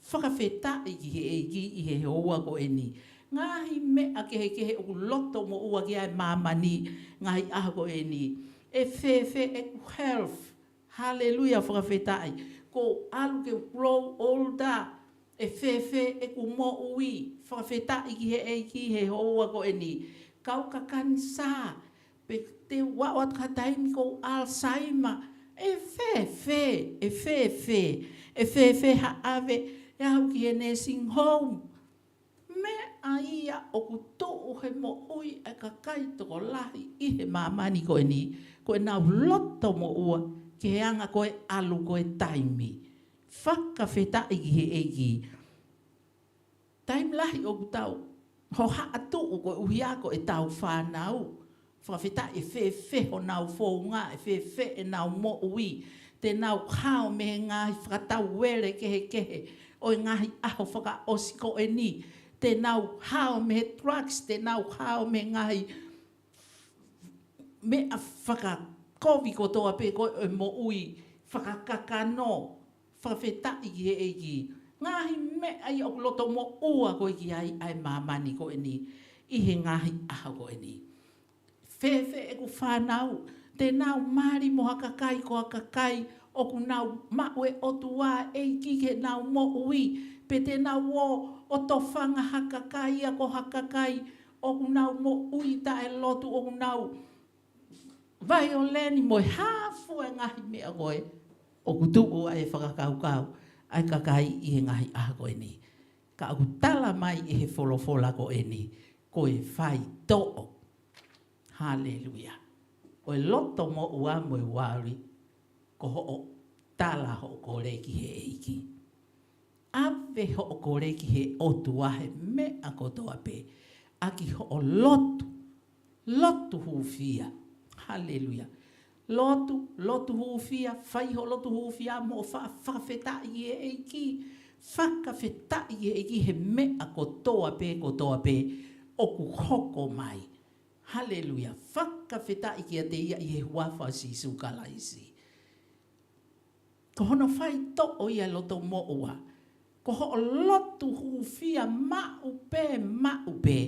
Fakafetaʻi ki he ʻEiki ʻi he houa ko eni. Ngaahi meʻa kehekehe ʻoku loto moʻua ki ai e māmani, ngaahi ʻaho ko eni. ʻE fēfē ʻeku health. Haleluia, fakafetaʻi. Kuo ʻalu ke grow older. ʻE fēfē ʻeku moʻui. Fakafetaʻi ki he ʻEiki he houa ko eni. Kau ka kanisā. Pe te u aʻu atu ki ha taimi ko e Alzheimer. ʻE fēfē, ʻe fēfē, ʻe fēfē ha ʻave ʻe aʻu ki he nursing home. Meʻa ia ʻoku tuʻu he moʻui ʻa e kakai tokolahi ʻi he māmani ko eni, ko ʻenau loto moʻua ki he anga ko ē ʻalu ko ē taimi. Fakafetaʻi ki he ʻEiki. Taimi lahi ʻoku tau hohaʻa tuʻu koeʻuhi ko ʻetau fānau. Fakafetaʻi, ʻe fēfē honau founga, ʻe fēfē ʻenau moʻui. Te nau hao mei he ngaahi fakatauele kehekehe ʻo e ngaahi ʻaho fakaʻosi ko eni. Te nau hao mei he drugs, te nau hao mei he ngaahi meʻa fakakovi kotoa pē ko ē ʻo e moʻui, fakakakano. Fakafetaʻi ki he ʻEiki. Ngaahi meʻa ia ʻoku loto moʻua ko ē ki ai ʻa e māmani ko eni ʻi he ngaahi ʻaho ko eni. Fēfē ʻeku fānau, te nau mali mo ha kakai ko ha kakai ʻoku nau maʻu e ʻOtua ʻEiki ke nau moʻui, pe te nau ō ʻo tofanga ha kakai ia ko ha kakai ʻoku nau moʻui taʻelotu, ʻoku nau vaioleni mo e hā fua e ngaahi meʻa ko ē ʻoku tuʻu ai e fakakaukau ʻa e kakai ʻi he ngaahi ʻaho ko eni. Ka ʻoku tala mai ʻe he folofola ko eni, ko e faitoʻo. Haleluia. ʻO e loto moʻua mo e worry, ko hoʻo tala hoʻo kole ki he ʻEiki. ʻAve hoʻo kole ki he ʻOtua he meʻa kotoa pē, ʻaki hoʻo lotu, lotu hūfia. Haleluia. Lotu, lotu hūfia, fai hoʻo lotu hūfia mo fa-, fakafetaʻi ki he ʻEiki. Fakafetaʻi ki he ʻEiki he meʻa kotoa pē, kotoa pē ʻoku hoko mai. Haleluia. Fakafetaʻi kiate ia ʻi he huafa ʻo Sīsū Kalaisi. Ko hono faitoʻo ia e loto moʻua. Ko hoʻo lotu hūfia maʻu pē, maʻu pē.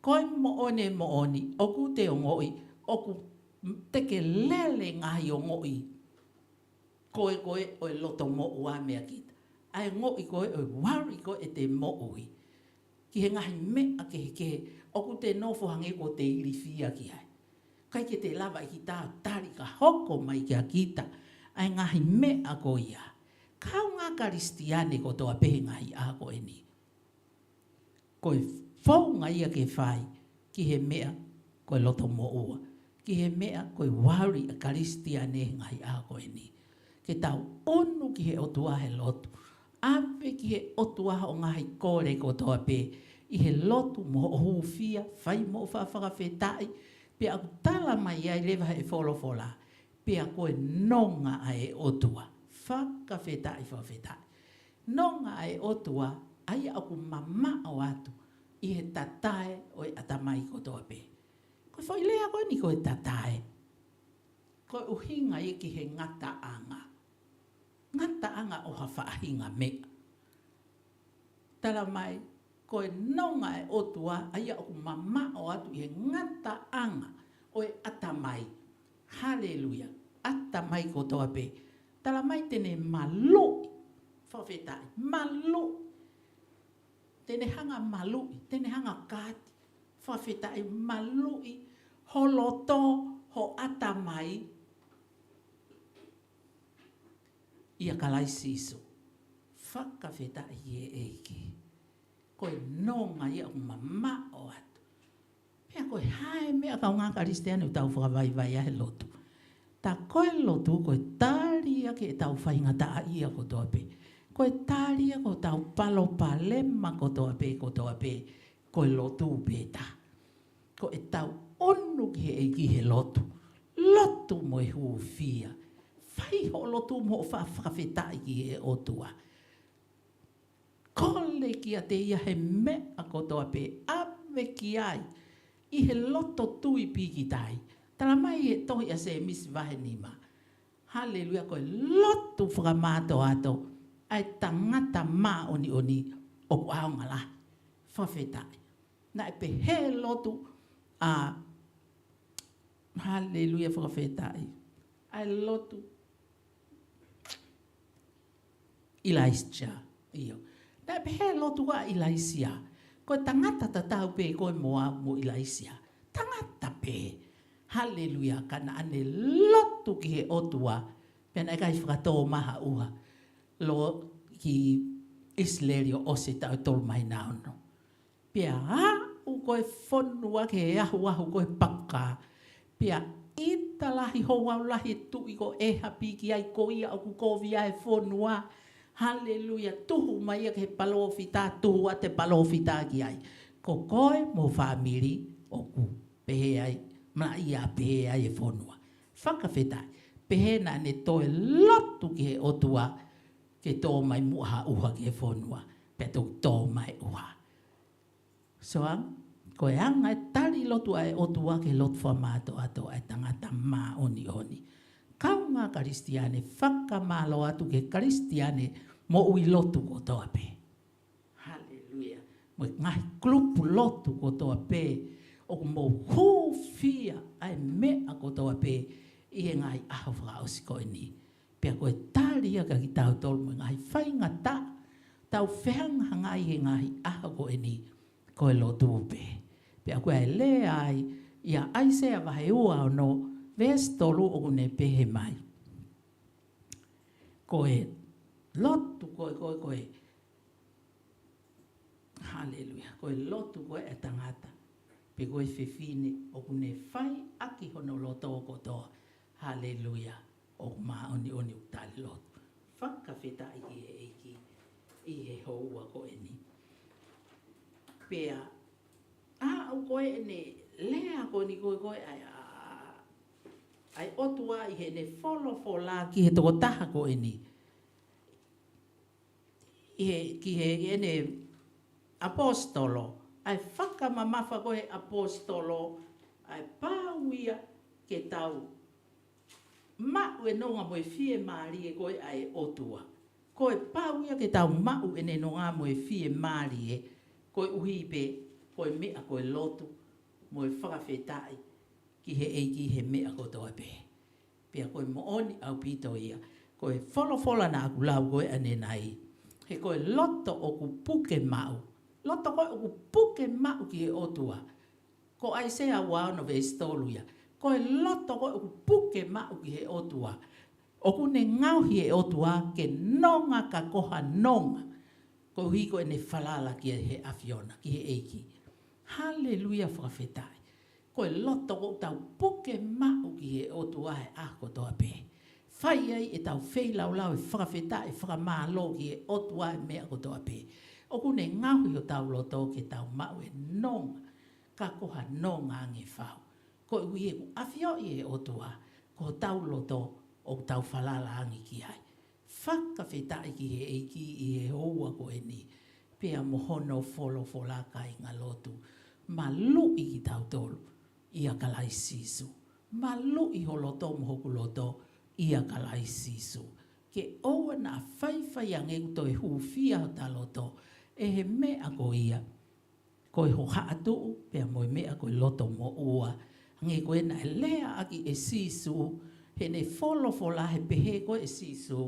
Ko e moʻoni, moʻoni, ʻoku te ongoʻi, ʻoku te ke lele ngaahi ongoʻi. Ko e, ko e, ʻo e loto moʻua meia kita. ʻA e ongoʻi ko ē, ʻo e worry ko ē ʻete moʻui ki he ngaahi meʻa kehekehe ʻoku te nofo hangē kuo te ilifia ki ai. ʻIkai ke te lava ʻe kita ʻo tali ka hoko mai kia kita ʻa e ngaahi meʻa ko ia. Kāinga Kalisitiane kotoa pē he ngaahi ʻaho ko eni. Ko e founga ia ke fai ki he meʻa ko e loto moʻua, ki he meʻa ko e worry ʻa e Kalisitiane he ngaahi ʻaho ko eni. Ke tau ʻunu ki he ʻOtua he lotu. ʻAve ki he ʻOtua hoʻo ngaahi kole kotoa pē ʻi he lotu mo hoʻo hūfia, fai mo hoʻo fa-, fakafetaʻi, pea ʻoku tala mai ai leva he folofola, pea ko e nonga ʻa e ʻOtua. Fakafetaʻi, fakafetaʻi. Nonga ʻa e ʻOtua, ʻa ia ʻoku mamaʻo atu ʻi he tatae ʻo e ʻatamai kotoa pē. Ko e foʻi lea ko eni ko e tatae, ko e ʻuhinga ia ki he ngataʻanga. Ngataʻanga ʻo ha faʻahinga meʻa. Tala mai, ko e nonga ʻa e ʻOtua, ʻa ia ʻoku mamaʻo atu ʻi he ngataʻanga ʻo e ʻatamai. Haleluia. ʻAtamai kotoa pē. Tala mai te ne maluʻi. Fakafetaʻi. Maluʻi. Te ne hanga maluʻi. Te ne hanga kāti. Fakafetaʻi, maluʻi ho loto, ho ʻatamai ʻia Kalaisi Sīsū. Fakafetaʻi ki he ʻEiki. Ko e nonga ia ʻoku mamaʻo atu. Pea ko e hā e meʻa kāinga Kalisitiane ʻoku tau fakavaivai ai he lotu. Tā ko e lotu, ko e tali ia ki heʻetau faingataʻaʻia kotoa pē. Ko e tali ia ki hotau palopalema kotoa pē, kotoa pē. Ko e lotu pē tā. Ko ʻetau ʻunu ki he ʻEiki he lotu. Lotu mo e hūfia. Fai hoʻo lotu mo hoʻo fa-, fakafetaʻi ki he ʻOtua. Kole kiate ia he meʻa kotoa pē, ʻave ki ai ʻi he loto tui pīkitai. Tala mai he tohi ʻa Sēmisi vahe nima. Haleluia, ko e lotu fakamātoato ʻa e tangata māʻoniʻoni ʻoku ʻaonga lahi. Fakafetaʻi. Naʻe pehē lotu ʻa, haleluia, fakafetaʻi. ʻA e lotu ʻIlaisiā. ʻIo. Naʻe pehē lotu ʻa ʻIlaisiā. Ko e tangata tatau pē koe mo au mo ʻIlaisiā. Tangata pē. Haleluia. Ka naʻa ne lotu ki he ʻOtua. Pea naʻe ʻikai fakatō mai ha ʻuha. Lo ki ʻIsileli ʻo ʻosi e taʻu ʻe tolu māhina ono. Pea aʻu ko e fonua ki he ahuahu ko e paka. Pea ʻita lahi houhau lahi e tuʻi ko ʻĒhapi ki ai ko ia ʻoku kovi ai e fonua. Haleluia, tuhu mai ia ki he palōfita, tuhu atu e palōfita ki ai. Ko koe mo ho fāmili ʻoku pehē ai, malaʻia pehē ai e fonua. Fakafetaʻi, pehē naʻa ne toe lotu ki he ʻOtua ke tō mai muʻa ha ʻuha ki he fonua, pea toki tō mai ʻuha. So, ko e anga e tali lotu ʻa e ʻOtua ki he lotu fakamātoato ʻa e tangata māʻoniʻoni. Kāinga Kalisitiane, fakamālō atu ki he Kalisitiane moʻui lotu kotoa pē. Haleluia. Mo e ngaahi kulupu lotu kotoa pē, ʻoku mou hūfia ʻa e meʻa kotoa pē ʻi he ngaahi ʻaho fakaʻosi ko eni. Pea ko e tali ia kia kitautolu mo e ngaahi faingataʻa ʻoku tau fehangahangai he ngaahi ʻaho ko eni, ko e lotu pē. Pea ko e lea ai ʻia ʻAisea vahe ua ono, veesi tolu ʻoku ne pehē mai. Ko e lotu ko ē, ko e, ko e, haleluia, ko e lotu ko ē ʻa e tangata, pe ko e fefine, ʻoku ne fai ʻaki hono loto kotoa. Haleluia. ʻOku māʻoniʻoni ʻoku tali lotu. Fakafetaʻi ki he ʻEiki ʻi he houa ko eni. Pea, ʻa, ʻoku ko ʻene lea ko eni ko ē, ko ē ʻa e, ʻa, ʻa e ʻOtua ʻi heʻene folofola ki he tokotaha ko eni. ʻI he, ki he, ʻene ʻaposetolo, ʻa e fakamamafa ko ē ʻaposetolo, ʻa e pau ia ke tau maʻu e nonga mo e fiemālie ko ē ʻa e ʻOtua. Ko e pau ia ke tau maʻu ʻene nonga mo e fiemālie, koeʻuhi pē ko e meʻa ko e lotu mo e fakafetaʻi ki he ʻEiki he meʻa kotoa pē. Pea ko e moʻoni ʻaupito ia, ko e folofola naʻa ku lau ko ē ʻanenai. He ko e loto ʻoku puke maʻu. Loto ko ē ʻoku puke maʻu ki he ʻOtua. Ko ʻAisea ua ono veesi tolu ia. Ko e loto ko ē ʻoku puke maʻu ki he ʻOtua, ʻoku ne ngaohi e ʻOtua ke nonga ka ko ha nonga. Koeʻuhi ko ʻene falala ki he ʻAfiona, ki he ʻEiki. Haleluia, fakafetaʻi. Ko e loto ʻoku tau puke maʻu ki he ʻOtua he ʻaho kotoa pē. Fai ai ʻetau feilaulau e fakafetaʻi, fakamālō ki he ʻOtua he meʻa kotoa pē. ʻOku ne ngaohi hotau loto ke tau maʻu e nonga, ka ko ha nonga ange fau. Koeʻuhi he ʻoku ʻafioʻi e ʻOtua ko hotau loto ʻoku tau falala ange ki ai. Fakafetaʻi ki he ʻEiki ʻi he houa ko eni, pea mo hono folofola, kāinga lotu. Maluʻi kitautolu ʻia Kalaisi Sīsū. Maluʻi ho loto mo hoku loto ʻia Kalaisi Sīsū. Ke ʻoua naʻa faifai ange ʻoku toe hūfia hota loto ʻe he meʻa ko ia ko e hohaʻatuʻu, pea mo e meʻa ko e loto moʻua. Hangē ko ē naʻe lea ʻaki ʻe Sīsū, heʻene folofola he pehē ko ē ʻe Sīsū,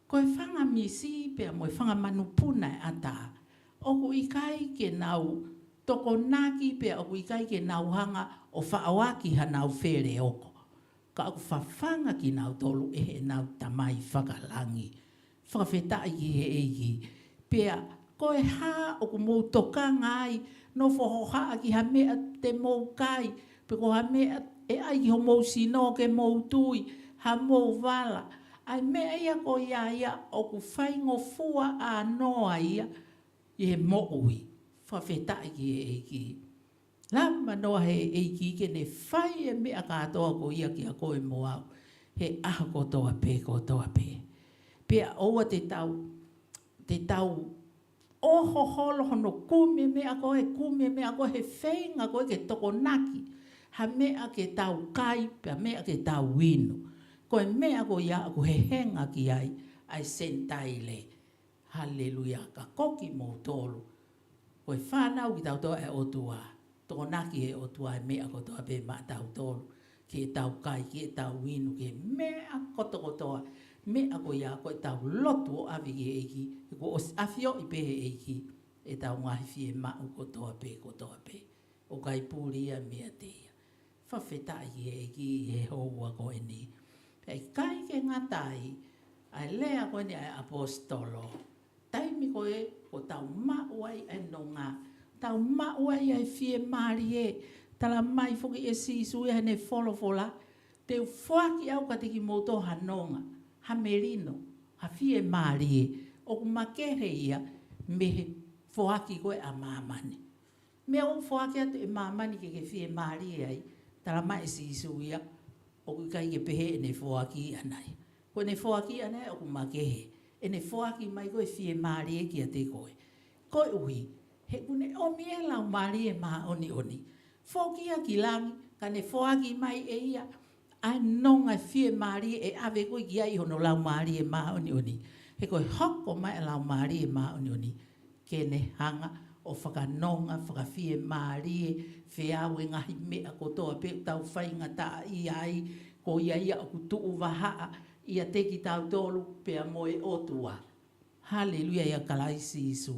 ko e fanga misi pea mo e fanga manupuna ʻe ʻatā, ʻoku ʻikai ke nau tokonaki pea ʻoku ʻikai ke nau hanga ʻo faʻoaki hanau feleoko, ka ʻoku fafanga kinautolu ʻe heʻenau Tamai fakalangi. Fakafetaʻi ki he ʻEiki. Pea ko e hā ʻoku mou tokanga ai, nofo hohaʻa ki ha meʻa te mou kai, pe ko ha meʻa ʻe ʻai ki homou sino ke mou tui, hamou vala. ʻA e meʻa ia ko ia ia ʻoku faingofua ʻānoa ia ʻi he moʻui. Fakafetaʻi ki he ʻEiki. Lava noa he ʻEiki ke ne fai e meʻa kātoa ko ia kia koe mo au he ʻaho kotoa pē, kotoa pē. Pea ʻoua te tau, te tau ʻoho holo hono kumi e meʻa ko ē, kumi e meʻa ko ē he feinga ko ē ke tokonaki ha meʻa ke tau kai, pea meʻa ke tau inu. Ko e meʻa ko ia ʻoku hehenga ki ai ʻa e Senitaile. Haleluia, ka ko kimoutolu, ko e fānau kitautolu ʻa e ʻOtua, tokonaki he ʻOtua e meʻa kotoa pē maʻatautolu, ke tau kai, ke tau inu, ke meʻa kotokotoa, meʻa ko ia ko ʻetau lotu ʻo ʻave ki he ʻEiki, he kuo ʻosi ʻafioʻi pē he ʻEiki ʻetau ngaahi fiemaʻu kotoa pē, kotoa pē. ʻOku ʻikai puli ia meiate ia. Fakafetaʻi ki he ʻEiki he houa ko eni. Pea ʻikai ke ngata ai, ʻa e lea ko eni ʻa e ʻaposetolo. Taimi ko ē ʻoku tau maʻu ai ʻa e nonga, tau maʻu ai ʻa e fiemālie, talamai foki ʻe Sīsū ia heʻene folofola, te u foaki au kiate kimoutolu ha nonga, ha melino, Ha fiemālie ʻoku makehe ia mei he foaki ko ē ʻa māmani. Meʻa ʻoku foaki atu ʻe māmani ke ke fiemālie ai, talamai ʻe Sīsū ia ʻoku ʻikai ke pehē ʻene foaki ʻaʻana ia. Ko ʻene foaki ʻaʻana ia ʻoku makehe. ʻEne foaki mai ko e fiemālie kiate koe. Koeʻuhi, he ʻoku ne ʻomi e Laumālie Māʻoniʻoni. Foki ia ki langi, ka ne foaki mai ʻe ia ʻa e nonga fiemālie ʻe ʻave koe ki ai ʻi hono Laumālie Māʻoniʻoni. He ko e hoko mai ʻa e Laumālie Māʻoniʻoni ke ne hanga ʻo fakanonga, fakafiemālie, feau e ngaahi meʻa kotoa pē ʻoku tau faingataʻaʻia ai, ko ia ia ʻoku tuʻu vahaʻa ʻiate kitautolu pea mo e ʻOtua. Haleluia, ʻia Kalaisi Sīsū.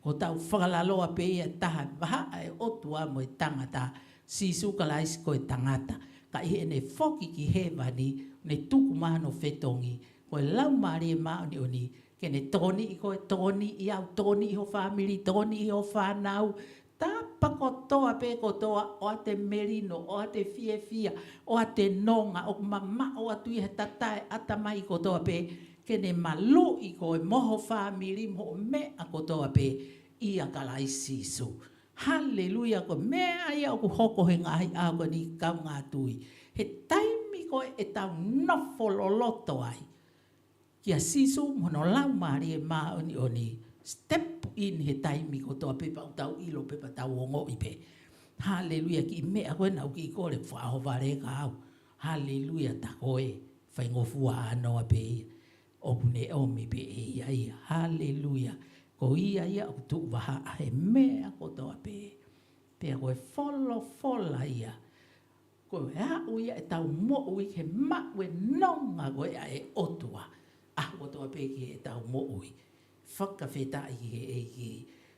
Ko hotau fakalaloa pē ia taha, vahaʻa e ʻOtua mo e tangata, Sīsū Kalaisi ko e tangata. Ka ʻi heʻene foki ki hēvani, ne tuku mai hono fetongi, ko e Laumālie Māʻoniʻoni, ke ne tokoniʻi koe, tokoniʻi au, tokoniʻi ho fāmili, tokoniʻi ho fānau, tapa kotoa pē kotoa, ʻoua te melino, ʻoua te fiefia, ʻoua te nonga, ʻoku mamaʻo atu ia he tatae ʻatamai kotoa pē, ke ne maluʻi koe mo ho fāmili mo hoʻo meʻa kotoa pē ʻia Kalaisi Sīsū. Haleluia, ko e meʻa ia ʻoku hoko he ngaahi ʻaho ko eni kaungā tui. He taimi ko ē ʻe tau nofo loloto ai kia Sīsū mo hono Laumālie Māʻoniʻoni, step in he taimi kotoa pē pea ʻoku tau ʻilo pē pea tau ongoʻi pē. Haleluia, kiʻi meʻa ko ē naʻa ku kiʻi kole fakaʻohovale ka au. Haleluia, tā ko e faingofua ʻānoa pē ia. ʻOku ne ʻomi pē ʻe ia ia. Haleluia. Ko ia ia ʻoku tuʻu vahaʻa he meʻa kotoa pē. Pea ko e folofola ia. Ko e aʻu ia ʻetau moʻui ke maʻu e nonga ko ē ʻa e ʻOtua. ʻAho kotoa pē ki heʻetau moʻui. Fakafetaʻi ki he ʻEiki.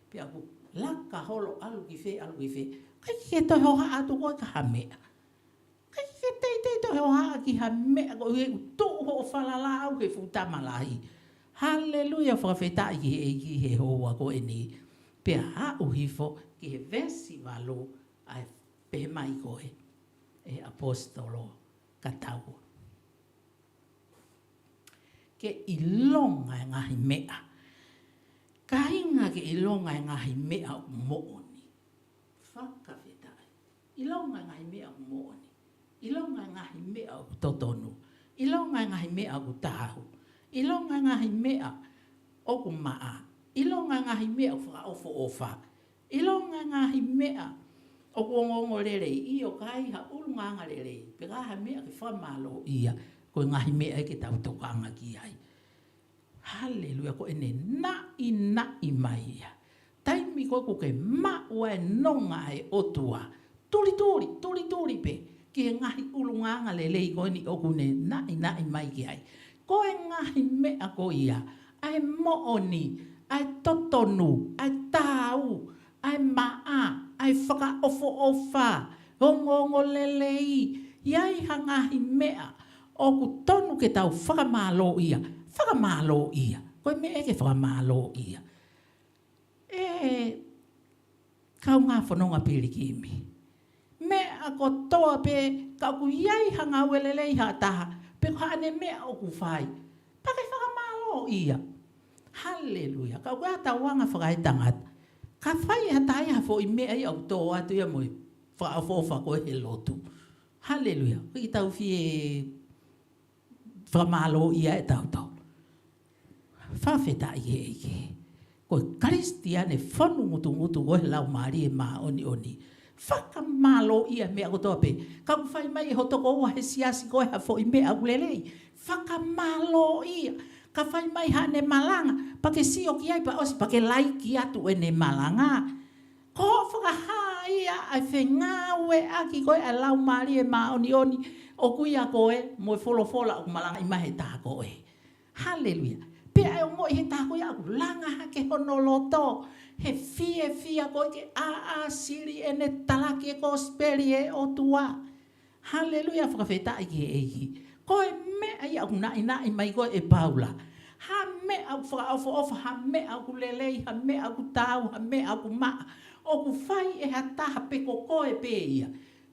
Pea ʻoku laka holo ʻalu ki fē, ʻalu ki fē. ʻIkai ke toe hohaʻa atu koe ki ha meʻa. ʻIkai ke teitei toe hohaʻa ki ha meʻa koeʻuhi ʻoku tuʻu hoʻo falala au he fuʻu tama lahi. Haleluia, fakafetaʻi ki he ʻEiki he houa ko eni. Pea aʻu hifo ki he veesi valu ʻa e pehē mai ko ē ʻe he ʻaposetolo ka tau ke ʻilonga e ngaahi meʻa. Kāinga, ke ʻilonga e ngaahi meʻa ʻoku moʻoni. Fakafetaʻi. ʻIlonga e ngaahi meʻa ʻoku moʻoni. ʻIlonga e ngaahi meʻa ʻoku totonu. ʻIlonga e ngaahi meʻa ʻoku taau. ʻIlonga e ngaahi meʻa ʻoku maʻa. ʻIlonga e ngaahi meʻa ʻoku fakaʻofoʻofa. ʻIlonga e ngaahi meʻa ʻoku ongoongo lelei, ʻio, ka ai ha ʻulungaanga lelei, pe ko ha meʻa ke fakamālōʻia, ko e ngaahi meʻa ia ke tau tokanga ki ai. Haleluia, ko ʻene naʻinaʻi mai ia. Taimi ko ē ʻoku ke maʻu ai e nonga ʻa e ʻOtua, tulituli, tulituli pē ki he ngaahi ʻulungaanga lelei ko eni ʻoku ne naʻinaʻi mai ki ai. Ko e ngaahi meʻa ko ia, ʻa e moʻoni, ʻa e totonu, ʻa e taau, ʻa e maʻa, ʻa e fakaʻofoʻofa, ongoongo lelei, ʻi ai ha ngaahi meʻa ʻoku tonu ke tau fakamālōʻia, fakamālōʻia. Ko e meʻa ia ke fakamālōʻia. ʻE kaungā fononga pilikimi. Meʻa kotoa pē, ka ʻoku ʻi ai ha ngāue lelei ha taha, pe ko haʻane meʻa ʻoku fai, pea ke fakamālōʻia. Haleluia. Ka ʻoku ʻi ai ha tauʻanga fakaetangata, ka fai ʻe ha taha ia ha foʻi meʻa ia ʻoku tō atu ia mo e fakaʻofoʻofa ko ē he lotu. Haleluia. Ko e tau fie fakamālōʻia ʻe tautolu. Fakafetaʻi ki he ʻEiki. Ko e Kalisitiane fonu ngutungutu ko ē he Laumālie Māʻoniʻoni, fakamālōʻia meʻa kotoa pē. Ka ʻoku fai mai ʻe ho tokoua he siasi ko ē ha foʻi meʻa ʻoku lelei, fakamālōʻia. Ka fai mai haʻane malanga, pea ke sio ki ai pea ʻosi pea ke laiki atu ʻene malanga. Ko hoʻo fakahā ia ʻa e fengāueʻaki ko ē ʻa e Laumālie Māʻoniʻoni ʻoku ʻia koe mo e folofola ʻoku malangaʻi mai he taha ko ē. Haleluia. Pea ʻe ongoʻi he taha ko ia ʻoku langa hake hono loto he fiefia ko ē ke ʻāʻāsili ʻene talaki e kosipeli ʻa e ʻOtua. Haleluia, fakafetaʻi ki he ʻEiki. Ko e meʻa ia ʻoku naʻinaʻi mai ko ē ʻe Paula. Ha meʻa ʻoku fakaʻofoʻofa, ha meʻa ʻoku lelei, ha meʻa ʻoku taau, ha meʻa ʻoku maʻa, ʻoku fai ʻe ha taha pe ko koe pē ia.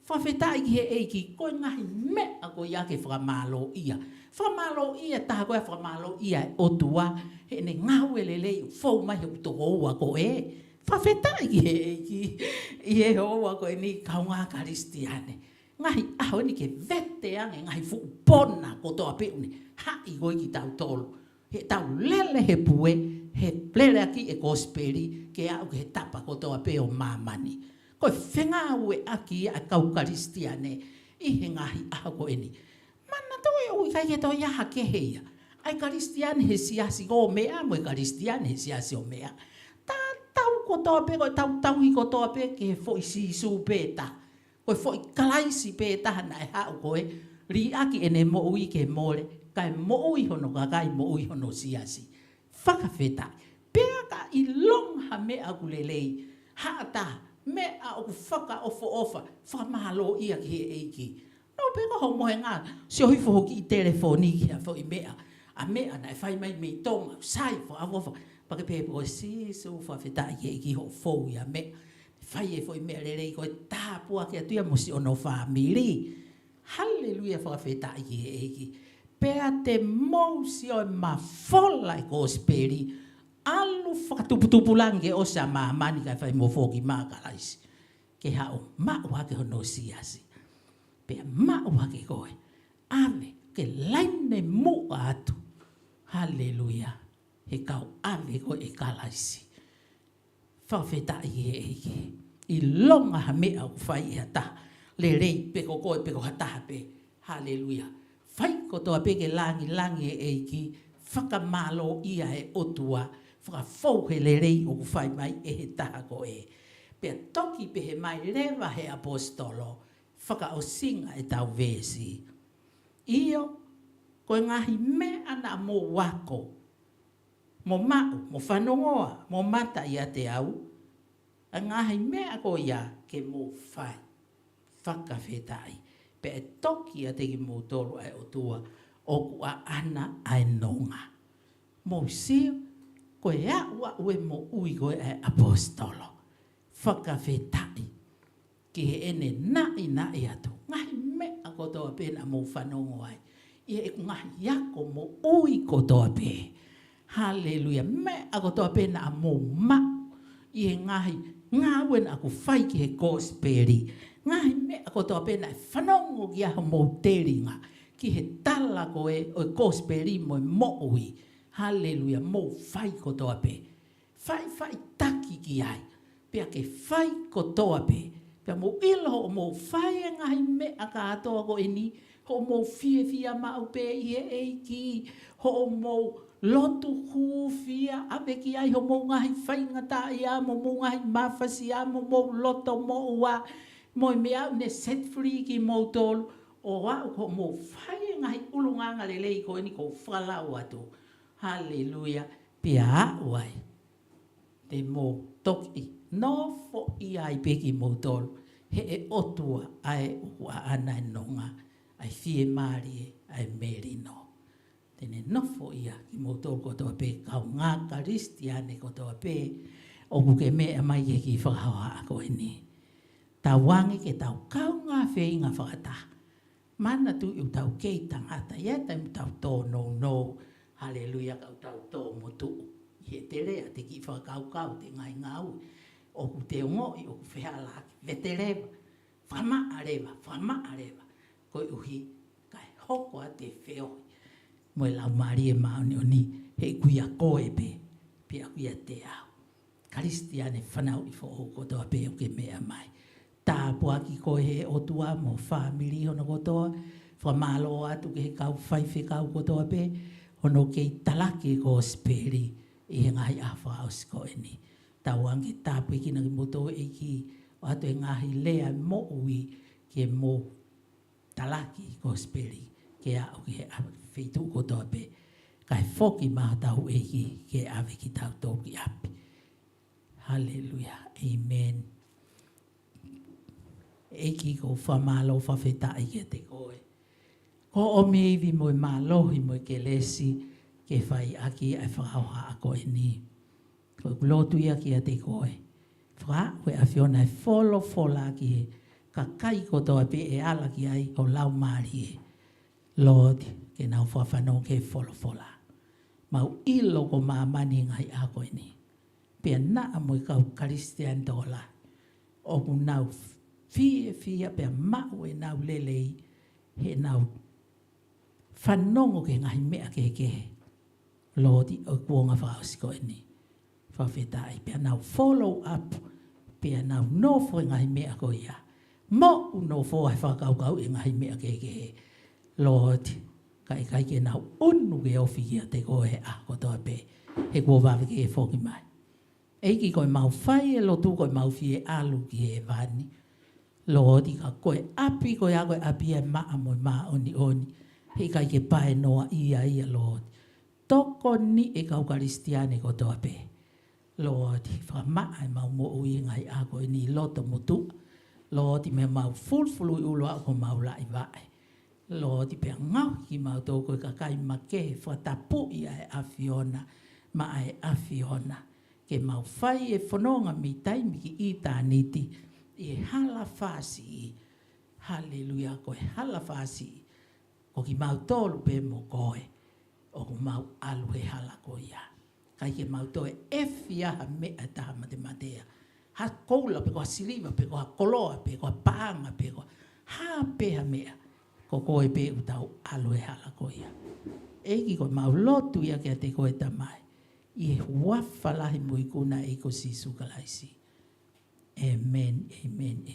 Fakafetaʻi ki he ʻEiki, ko e ngaahi meʻa ko ia ke fakamālōʻia. Fakamālōʻia taha ko ē, fakamālōʻia e ʻOtua, heʻene ngāue lelei ʻoku fou mai hoku tokoua ko ē. Fakafetaʻi ki he ʻEiki, ʻi he houa ko eni kaungā Kalisitiane. Ngaahi ʻaho eni ke vete ange ngaahi fuʻu pona kotoa pē ʻoku ne haʻi ko ē kitautolu. He tau lele he pue, he lele ʻaki e kosipeli, ke aʻu ki he tapa kotoa pē ʻo māmani. Ko e fengāueʻaki ia ʻa e kau Kalisitiane ʻi he ngaahi ʻaho ko eni. Manatuʻi ʻoku ʻikai ke toe ʻi ai ha kehe ia. ʻA e Kalisitiane he siasi ʻo meʻa, mo e Kalisitiane he siasi ʻo meʻa. Tatau kotoa pē, ko e tautauhi kotoa pē ki he foʻi Sīsū pē taha. Ko e foʻi Kalaisi pē taha naʻe haʻu ko ē, liʻaki ʻene moʻui ke mole, kae moʻui hono kakai, moʻui hono siasi. Fakafetaʻi. Pea ka ʻilonga ha meʻa ʻoku lelei, haʻa taha, meʻa ʻoku fakaʻofoʻofa, fakamālōʻia ki he ʻEiki. Nō pē ko hoʻo mohenga, sio hifo hoʻo kiʻi telefoni ki ha foʻi meʻa, ʻa e meʻa naʻe fai mai mei Tonga, sai, fakaʻofoʻofa. Pea ke pehē pē ko e Sīsū, fakafetaʻi ki he ʻEiki hoʻo fou ia meʻa. Fai e foʻi meʻa lelei ko e tāpuaki atu ia mo siʻono fāmili. Haleluia, fakafetaʻi ki he ʻEiki. Pea te mou sio e mafola e kosipeli, ʻalu fakatuputupulangi ke ʻosi ʻa māmani kae fai mo foki mai ʻa Kalaisi. Ke haʻu maʻu hake hono siasi. Pea maʻu hake koe. ʻAve, ke laine muʻa atu. Haleluia. He kau ʻave ko ē ʻe Kalaisi. Fakafetaʻi ki he ʻEiki. ʻIlonga ha meʻa ʻoku fai ʻe ha taha. Lelei pe ko koe pe ko ha taha pē. Haleluia. Fai kotoa pē ke langilangi e ʻEiki. Fakamālōʻia e ʻOtua. Fakafou he lelei ʻoku fai mai ʻe he taha ko ē. Pea toki pehē mai leva he ʻaposetolo. Fakaʻosinga ʻetau veesi. ʻIo, ko e ngaahi meʻa naʻa mou ako. Mo maʻu, mo fanongoa, mo mata ʻiate au, ʻa e ngaahi meʻa ko ia ke mou fai. Fakafetaʻi. Pea ʻe toki ʻiate kimoutolu ʻa e ʻOtua, ʻoku ʻaʻana ʻa e nonga. Mou sio, ko e aʻuaʻu e moʻui ko ē ʻa e ʻaposetolo. Fakafetaʻi. Ki heʻene naʻinaʻi atu. Ngaahi meʻa kotoa pē naʻa mou fanongo ai. ʻI heʻeku ngaahi ako moʻui kotoa pē. Haleluia. Meʻa kotoa pē naʻa mou maʻu. ʻI he ngaahi ngāue naʻa ku fai ki he kosipeli. Ngaahi meʻa kotoa pē naʻe fanongo ki ai homou telinga. Ki he tala ko ē ʻo e kosipeli mo e moʻui. Haleluia. Mou fai kotoa pē. Faʻifaʻitaki ki ai. Pea ke fai kotoa pē. Pea mou ʻilo hoʻomou fai e ngaahi meʻa kātoa ko eni, hoʻomou fiefia maʻu pē ʻi he ʻEiki, hoʻomou lotu hūfia, ʻave ki ai hoʻomou ngaahi faingataʻaʻia, mo homou ngaahi mafasia, mo homou loto moʻua, mo e meʻa ʻoku ne set free kimoutolu, ʻo aʻu ko hoʻomou fai e ngaahi ʻulungaanga lelei ko eni ʻoku ou fakalau atu. Haleluia. Pea aʻu ai. Te mou toki nofoʻia ai pē kimoutolu, he ʻe ʻOtua ʻa e ʻoku ʻaʻana e nonga, ʻa e fiemālie, ʻa e melino. Te ne nofoʻia kimoutolu kotoa pē, kaungā Kalisitiane kotoa pē, ʻoku ke meʻa mai ki he kiʻi fakahohaʻa ko eni. Tauange ke tau kaungā feinga fakataha. Manatuʻi ʻoku tau kei tangata, ʻi he taimi ʻoku tau tōnounou, haleluia, ka ʻoku tau tō motuʻu. ʻI he tele ʻa e kiʻi fakakaukau ʻo e ngaahi ngāue. ʻOku te ongoʻi, ʻoku fehalaki, vete leva, fakamaʻa leva, fakamaʻa leva. Koeʻuhi, kae hoko atu e feohi. Mo e Laumālie Māʻoniʻoni, he ʻoku ʻia koe pē, pea ʻoku ʻiate au. Kalisitiane fanauʻi foʻou kotoa pē ʻoku ke meʻa mai. Tāpuaki koe he ʻOtua mo e fāmili hono kotoa. Fakamālō atu ki he kau faifekau kotoa pē, hono kei talaki e kosipeli ʻi he ngaahi ʻaho fakaʻosi ko eni. Tauange ke tāpuekina kimoutolu ʻe he ʻEiki, ʻoatu e ngaahi lea moʻui ke mou talaki e kosipeli ke aʻu ki he ʻa-, feituʻu kotoa pē. Kae foki mai hotau ʻEiki ke ʻave kitautolu ki ʻapi. Haleluia. ʻĒmeni. ʻEiki, ʻoku ou fakamālō fakafetaʻi kiate koe. Ko hoʻo ivi mo e mālohi mo e kelesi ke fai ʻaki ʻa e fakahohaʻa ko eni. Ko ʻeku lotu ia kiate koe. Fakaaʻu ʻe he ʻAfiona e folofola ki he kakai kotoa pē ʻe ala ki ai ho Laumālie. Lord, ke nau fakafanongo ki he folofola. Mau ʻilo ko māmani ngaahi ʻaho ko eni. Pea naʻa mo e kau Kalisitiane tokolahi ʻoku nau fiefia pea maʻu ʻenau lelei heʻenau fanongo ki he ngaahi meʻa kehekehe, Lord, ʻo e kuonga fakaʻosi ko eni. Fakafetaʻi, pea nau follow up, pea nau nofo he ngaahi meʻa ko ia. Moʻu nofo ai fakakaukau he ngaahi meʻa kehekehe. Lord, ka ʻikai ke nau ʻunu ke ofi kiate koe he ʻaho kotoa pē, he kuo vave ke foki mai. ʻEiki, ko ʻemau fai e lotu, ko ʻemau fie ʻalu ki hēvani. Lord, ka ko e ʻapi ko ia ko e ʻapi ʻa e maʻa mo e māʻoniʻoni, heʻikai ke pae noa ia ia, Lord. Tokoni e kau Kalisitiane kotoa pē. Lord, fakamaʻa ʻemau moʻui he ngaahi ʻaho ko eni ʻi loto mo tuʻa. Lord, mei heʻemau fulufuluʻi ʻulu aʻu ki homau laʻi vaʻe. Lord, pea ngaohi kimautolu ko e kakai makehe, fakatapuʻi ʻa e ʻAfiona, maʻa e ʻAfiona. Ke mau fai e fononga mei taimi ki ʻitāniti, ʻi he hala fāsiʻi. Haleluia, ko e hala fāsiʻi. Ko kimautolu pē mo koe, ʻoku mau ʻalu he hala ko ia. ʻIkai ke mau toe ʻefia ha meʻa ʻe taha matematea. Ha koula pe ko ha siliva pe ko ha koloa pe ko ha paʻanga pe ko ha pē ha meʻa. Ko koe pē ʻoku tau ʻalu he hala ko ia. ʻEiki, ko ʻemau lotu ia kiate koe Tamai. ʻI he huafa lahi mo ikuna ʻo e ʻEiki ko Sīsū Kalaisi. ʻĒmeni, ʻēmeni, ʻēmeni.